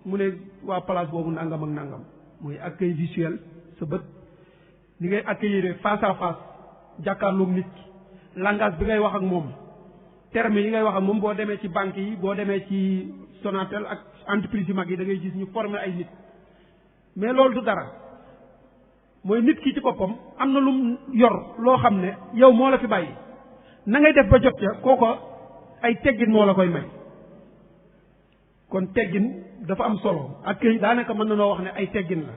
mu ne waa place boobu nangam ak nangam mooy accueil visuel sa bët ni ngay accueillir face à face jàkkaarloog nit ki langage bi ngay wax ak moom terme yi ngay wax ak moom boo demee ci banque yi boo demee ci Sonatel ak entreprise yu mag yi da ngay gis ñu former ay nit mais loolu du dara mooy nit ki ci boppam am na lu yor loo xam ne yow moo la fi bàyyi na ngay def ba jot ca kooko ay teggin moo la koy may. kon teggin dafa am solo ak daanaka mën na noo wax ne ay teggin la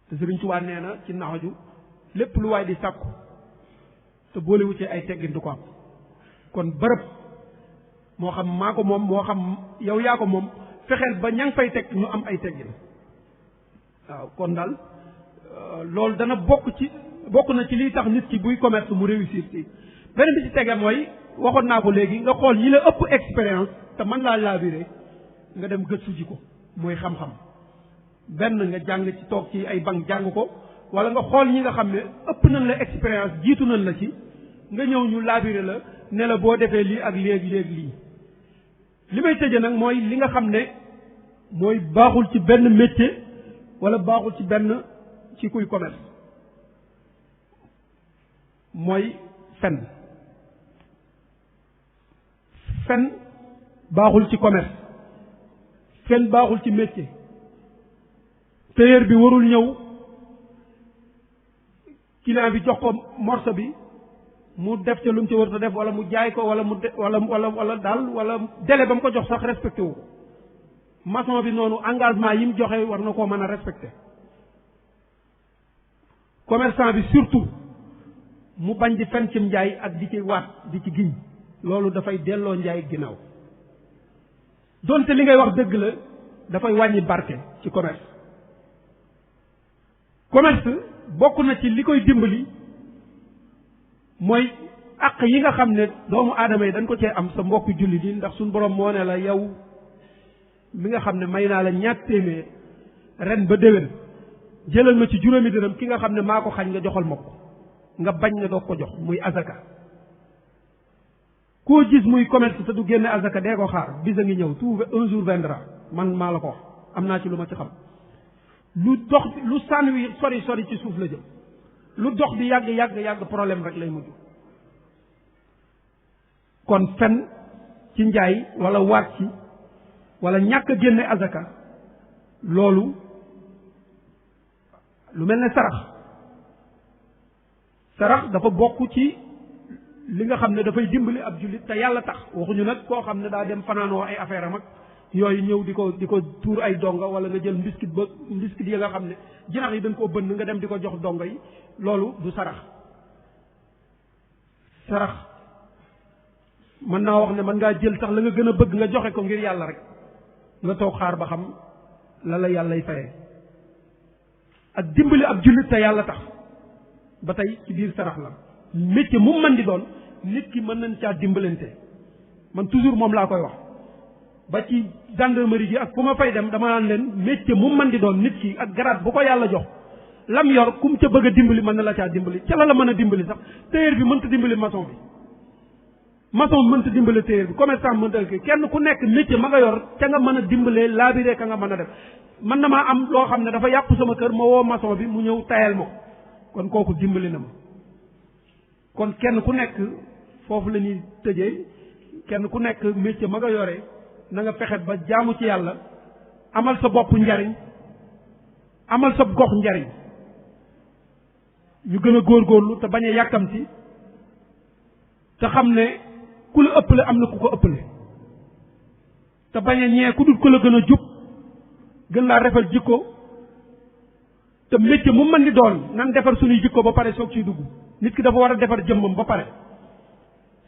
te Sëriñ Tuubaa nee na ci naxaju lépp lu waay di sàkku te boolewu ci ay teggin du ko am. kon bërëb moo xam maa ko moom moo xam yow yaa ko moom fexeel ba ña ngi fay teg ñu am ay teggin waaw kon daal loolu dana bokk na ci liy tax nit ki buy commerce mu réussir ci. beneen bi ci tege mooy waxoon naa ko léegi nga xool ñi la ëpp expérience te mën laa labiré nga dem gëstu ji ko mooy xam-xam benn nga jàng ci toog ci ay banc jàng ko wala nga xool ñi nga xam ne ëpp nañ la expérience jiitu nañ la ci nga ñëw ñu labiré la ne la boo defee lii ak léegi lii. li may tëje nag mooy li nga xam ne mooy baaxul ci benn métier wala baaxul ci benn ci kuy commerce mooy fen baaxul ci commerce fen baaxul ci métier. tailleur bi warul ñëw client bi jox ko morceau bi mu def ca lu mu ci war a def wala mu jaay ko wala mu wala daal wala délai ba mu ko jox sax respecté wu ko. maçon bi noonu engagement yi mu joxe war na koo mën a respecté. commerçant bi surtout mu bañ di fen cim njaay ak di ci waat di ci giñ loolu dafay delloo njaay ginnaaw donte li ngay wax dëgg la dafay wàññi barke ci commerce. commerce bokk na ci li koy dimbali mooy àq yi nga xam ne doomu aadama yi dañ ko cee am sa mbokku jullit yi ndax suñu borom moo ne la yow mi nga xam ne may naa la ñaat téeméer ren ba déwén jëlal ma ci juróomi dërëm ki nga xam ne maa ko xañ nga joxal ma ko nga bañ nga doog ko jox muy azaka. koo gis muy commerce te du génne azaka dee ko xaar bis a ngi ñëw tout un jour viendra man maa la ko wax am naa ci lu ma ci xam. lu dox lu sànni sori ci suuf la jëm lu dox bi yàgg problème rek lay mujj. kon fen ci njaay wala waat ci wala ñàkk a génne azaka loolu lu mel ne sarax dafa bokk ci li nga xam ne dafay dimbali ab jullit te yàlla tax waxuñu nag koo xam ne daa dem fanaanoo ay affaire am ak yooyu ñëw di ko tuur ay donga wala nga jël mbiskit yi nga xam ne jinax yi dañ koo bënn nga dem di ko jox donga yi loolu du sarax mën naa wax ne mën ngaa jël sax la nga gën a bëgg nga joxe ko ngir yàlla rek nga toog xaar ba xam la yàllay fayee ak dimbali ab jullit te yàlla tax ba tey ci biir sarax la métier mu mën di doon nit ki mën nañ caa dimbalante man toujours moom laa koy wax ba ci gendarmerie gi ak fu ma fay dem dama naan leen métier mu mën di doon nit ki ak garaat bu ko yàlla jox lam yor kum ca bëgg a dimbali mën na la caa dimbali ca la mën a dimbali sax tailleur bi mënta dimbali maçon bi mënta dimbali tailleur bi commerçant mënta kenn ku nekk métier ma nga yor ca nga mën a dimbalee laabiré ka nga mën a def man na maa am loo xam ne dafa yàqu sama kër ma woo maçon bi mu ñëw tayal ma kon kooku dimbali na ma kon kenn ku nekk foofu la ñuy tëjee kenn ku nekk métier ma nga yore na nga fexe ba jaamu ci yàlla amal sa bopp njariñ amal sa gox njariñ ñu gën a góorgóorlu te bañ a yàkkamti te xam ne ku la ëppale am na ku ko ëppale te bañ a ñee ku dul ko la gën a jub gën laa rafet jikko te métier mu mën di doon nan defar suñuy jikko ba pare soog ciy dugg nit ki dafa war a defar jëmmam ba pare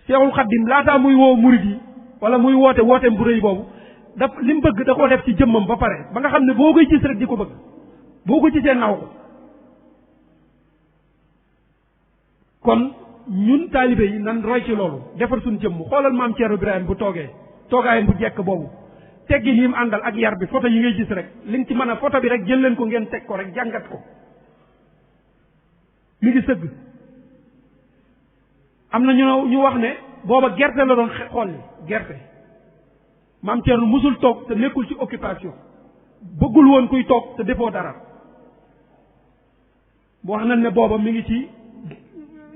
Seexul Xaddim laataa muy woo murid yi wala muy wooteem bu rëy boobu li mu bëgg da koo def ci jëmmam ba pare ba nga xam ne boo koy gis rek di ko bëgg boo ko gisee naw ko kon ñun taalibe yi nan roy ci loolu defar suñu jëmm xoolal maam Thierno Birahim bu toogaayam bu jekk boobu teggin yi mu àndal ak yar bi photo yi ngay gis rek li nga ci mën a photo bi rek jël leen ko ngeen teg ko rek jàngat ko mi ngi sëgg am na ñu wax ne booba gerte la doon xolli gerte maam Thierno musul toog te nekkul ci occupation bëggul woon kuy toog te defoo dara wax nañ ne booba mi ngi ci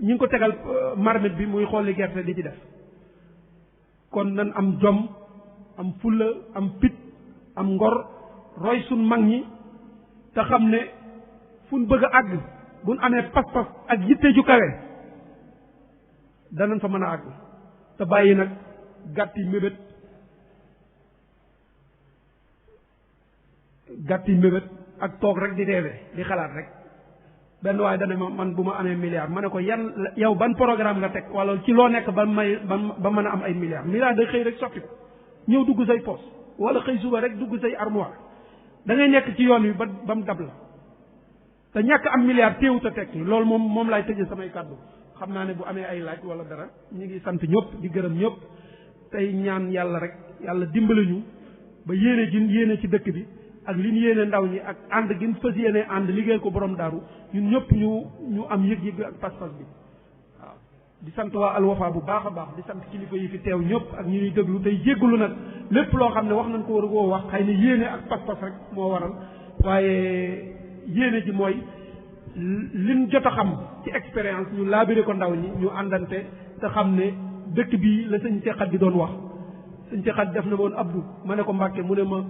ñi ngi ko tegal marmite bi muy xolli gerte di ci def kon nan am jom am fulla am fit am ngor roy suñ mag ñi te xam ne fu ñu bëgg a àgg bu ñu amee pas-pas ak yitte ju kawe danañ fa mën a àgg te bàyyi nag gàtti mébét ak toog rek di reebe di xalaat rek benn waaye dana ma man bu ma amee milliard ma ne ko yan yow ban programme nga teg wala ci loo nekk ba mën a am ay milliard day xëy rek sotti ko ñëw dugg say poos wala xëy suba rek dugg say armoire da ngay nekk ci yoon wi ba mu dab la te ñàkk am milliard téewut a tekki loolu moom laay tëjee samay kàddu xam naa ne bu amee ay laaj wala dara ñu ngi sant ñëpp di gërëm ñëpp tey ñaan yàlla rek yàlla dimbali ñu ba yéene ji yéene ci dëkk bi ak li ñu yéene ndaw ñi ak ànd gi ñu fas yéene ànd liggéey ko borom daaru ñun ñëpp ñu am yëg-yëg ak pas-pas bi waaw di sant waa Al Wafa bu baax a baax di sant kilifa yi fi teew ñëpp ak ñu ñuy déglu tey jéggalu nag lépp loo xam ne wax nañ ko war a koo wax xëy na yéene ak pas-pas rek moo waral waaye yéene ji mooy liñ jot a xam ci expérience ñu laabire ko ndaw ñi ñu àndante te xam ne dëkk bi la sëñ Seexat di doon wax sëñ Seexat def na woon Abdou ma ne ko Mbàkke mu ne ma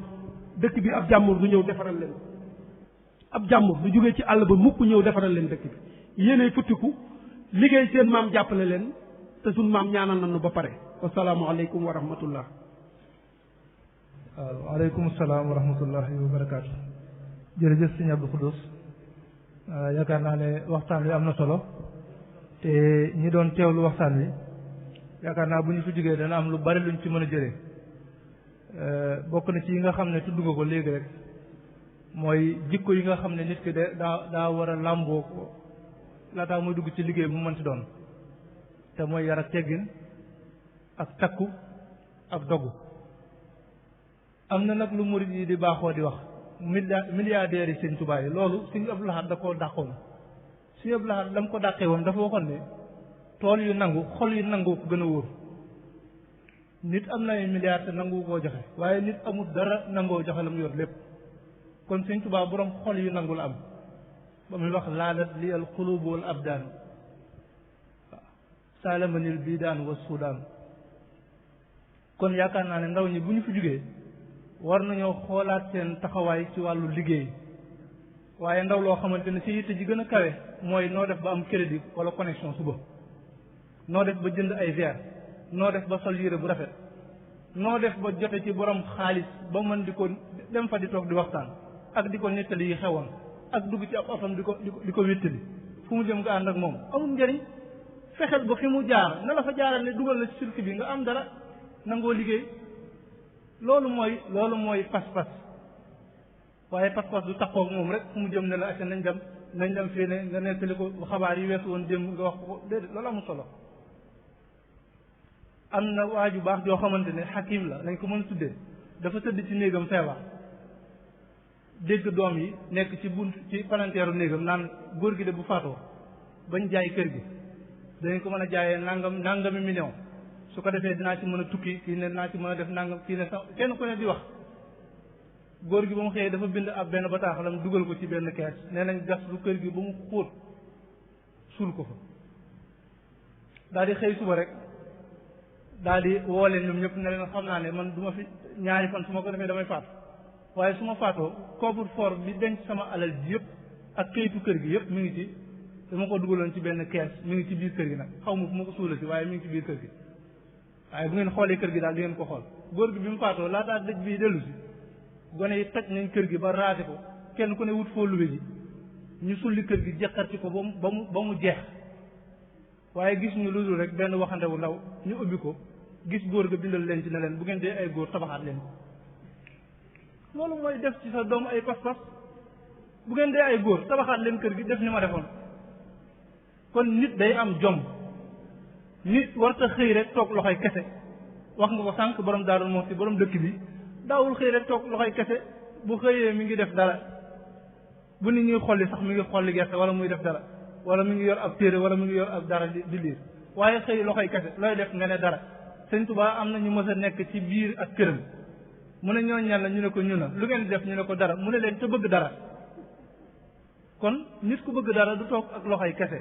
dëkk bi ab jàmbur du ñëw defaral leen ab jàmbur du jógee ci àll ba mukk ñëw defaral leen dëkk bi yéenay futtiku liggéey seen maam jàppale leen te suñ maam ñaanal nañu ba pare wasalaamu aleykum wa rahmatullah. waaw waaleykum salaam wa rahmatullahi wa barakaatu. jërëjëf sëñ Abdou Khoudous yaakaar naa ne waxtaan wi am na solo te ñi doon teewlu waxtaan wi yaakaar naa bu ñu fi jógee dana am lu bari luñ ci mën a jëlee bokk na ci yi nga xam ne tudd nga ko léegi rek mooy jikko yi nga xam ne nit ki daa war a làmboo ko laataa muy dugg ci liggéey bu mënti doon te mooy yar ak teggin ak takku ak dogu am na nag lu murid yi di baaxoo di wax milliardaires yi sëñ Tuubaa yi loolu Sëñ Abdou Lahad da koo dàqoon Sëñ Abdou Lahad dama ko dàqee woon dafa waxoon ne tool yu nangu xol yu nangu ko gën a wóor nit am na ay milliards te nangu koo joxe waaye nit amul dara nangoo joxe la mu yor lépp kon Sëñ Tuubaa borom xol yu nangu la am ba muy wax laalat li al qulubu wal abdaan waaw saalamanil biidaan wa suudaan kon yaakaar naa ne ndaw ñi bu ñu fi jugee war nañoo xoolaat seen taxawaay ci wàllu liggéey waaye ndaw loo xamante ne si yitte ji gën a kawe mooy noo def ba am crédit wala connexion suba noo def ba jënd ay verre noo def ba sol yére bu rafet noo def ba jote ci borom xaalis ba mën di ko dem fa di toog di waxtaan ak di ko nettali yi xewoon ak dugg ci ab otom di ko wéttali fu mu jëm nga ànd ak moom amul njëriñ fexeel ba fi mu jaar na la fa jaaral ne dugal la ci circuit bi nga am dara nangoo liggéey loolu mooy pas-pas waaye pas-pas du taxaw moom rek fu mu jëm ne la acca nañ dem fii ne nga nettali ko xabaar yi weesu woon démb nga wax ko déedéet loolu amul solo am na waaju baax joo xamante ne xakim la nañ ko mën a tuddee dafa tëdd ci néegam feebar dégg doom yi nekk ci bunt ci palanteeru néegam naan góor gi de bu faatoo bañ jaay kër gi dañ ko mën a jaayee nangami million su ko defee dinaa ci mën a tukki kii ne dinaa ci mën a def nangam kii ne sax kenn ku ne di wax góor gi ba mu xëyee dafa bind ab benn bataaxalam dugal ko ci benn kees nee nañ gas lu kër gi ba mu xóot suul ko fa daal di xëy suba rek daal di woo leen ñoom ñëpp ne leen xam naa ne man du ma fi ñaari fan su ma ko defee damay faatu waaye su ma faatoo coffre-fort bi denc sama alal ji yëpp ak këyitu kër gi yëpp mi ngi ci dama ko dugaloon ci benn kees mi ngi ci biir kër gi nag xaw ma fu ma ko suula si waaye mi ngi ci biir kër gi waaye bu ngeen xoolee kër gi daal di ngeen ko xool góor gi bi mu faatoo laataa dëj bii dellu si gone yi toj nañ kër gi ba raate ko kenn ku ne wut foo luwe ji ñu sulli kër gi jeqar ci ko ba mu jeex waaye gis ñu lu dul rek benn waxande wu ndaw ñu ubbi ko gis góor ga bindal leen ci ne leen bu ngeen dee ay góor tabaxaat leen ko loolu mooy def ci sa doom ay pas-pas bu ngeen dee ay góor tabaxaat leen kër gi def ni ma defoon kon nit day am jom nit warta xëy rek toog loxoy kese wax nga ko sànq borom Daaru Muxti borom dëkk bi daawul xëy rek toog loxoy kese bu xëyee mi ngi def dara bu nit ñuy xolli sax mi ngi xolli gerte wala muy def dara wala mi ngi yor ab téere wala mi ngi yor ab dara di liir waaye xëy loxoy kese looy def nga ne dara Sëñ Tuubaa am na ñu mës a nekk ci biir ak këram mu ne ñoo ñan la ñu ne ko ñu na lu ngeen def ñu ne ko dara mu ne leen te bëgg dara kon nit ku bëgg dara du toog ak loxoy kese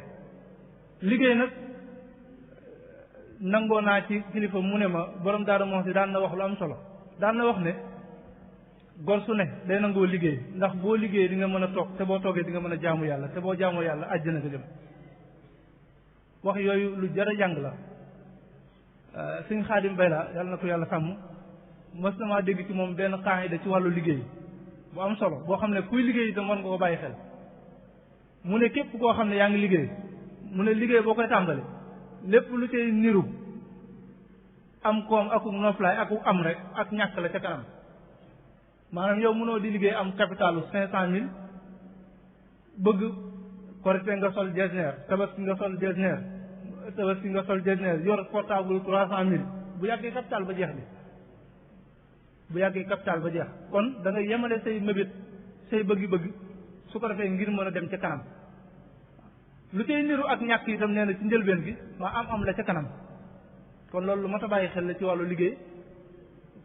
liggéey nag nangoo naa ci kilifa mu ne ma borom Daaru Muxti daan na wax lu am solo daan na wax ne gor su ne day nangoo liggéey ndax boo liggéey di nga mën a toog te boo toogee di nga mën a jaamu yàlla te boo jaamoo yàlla àjjana nga jëm wax yooyu lu jar a jàng la sëñ Xaadim Bay la yàlla na ko yàlla sàmm mës na maa dégg ci moom benn qaayida ci wàllu liggéey bu am solo boo xam ne kuy liggéey itam war nga ko bàyyi xel mu ne képp koo xam ne yaa ngi liggéey mu ne liggéey boo koy tàmbali lépp lu cay niru am koom akuk noflaay akuk am rek ak ñàkk la ca kanam maanaam yow mënoo di liggéey am capitalu 500.000 bëgg korite nga sol jesner tabaski nga sol jesner tabaski nga sol jesner yor portable 300.000 bu yàggee capital ba jeex bi bu yàggee capital ba jeex kon da nga yemale say mébét say bëggi-bëgg su ko defee ngir mën a dem ca kanam lu cay niru ak ñàkk itam nee na ci njëlbeen gi ma am la ca kanam kon loolu lu mat a bàyyi xel la ci wàllu liggéey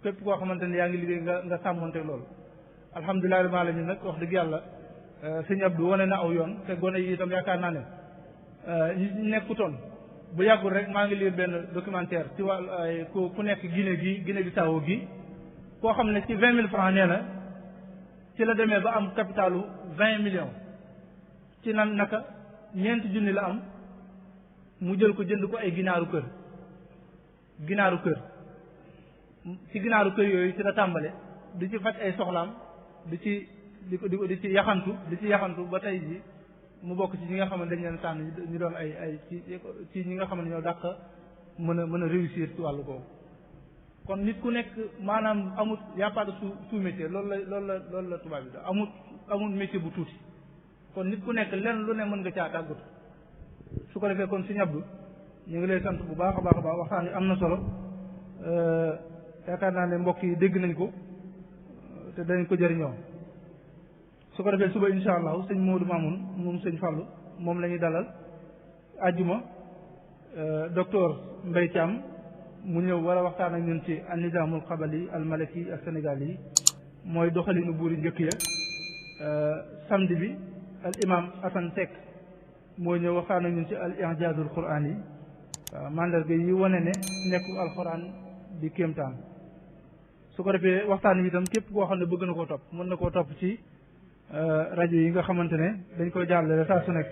képp koo xamante ne yaa ngi liggéey nga sàmmonte loolu alhamdulilah rabbil alamin nag wax dëgg yàlla sëñ Abdou wane na aw yoon te gone yi itam yaakaar naa ne ñi nekkutoon bu yàggul rek maa ngi lire benn documentaire ci wàll ku nekk Guinée Bissau gi koo xam ne ci 20.000 francs nee na ci la demee ba am capitalu 20 millions ci naka 4,000 la am mu jël ko jënd ko ay ginaaru kër ci ginaaru kër yooyu ci la tàmbale di ci faj ay soxlaam di ci yaxantu ba tey ji mu bokk ci ñi nga xam ne dañ leen tànn ñu doon ay ci ñi nga xam ne ñoo dàq mën a réussir ci wàllu boobu kon nit ku nekk maanaam amut y a pas de sous-métier loolu la tubaab bi da amut métier bu tuuti kon nit ku nekk lenn lu ne mën nga caa tàggatu su ko defee kon si ñabdu ñu ngi lay sant bu baax a baax a baax waxtaan wi am na solo yaakaar naa ne mbokk yi dégg nañ ko te dañ ko jëriñoo su ko defee suba insha allahu sëñ Modou Mamoun moom sëñ Fallou moom la ñuy dalal ajjuma docteur Mbaye Thiam mu ñëw war a waxtaan ak ñun ci an-nizaamul qabali al malaki ak Sénégal yi mooy doxalinu buuri njëkk ya samedi bi al imam Assane Seck mooy ñëw waxtaan ak ñun ci al i'jaazul quraan yi waaw mandarga yi wane ne nekku alxuraan di kéemtaan su ko defee waxtaan wi itam képp koo xam ne bëgg na koo topp mën na koo topp ci rajo yi nga xamante ne dañ koy jàllale saa su nekk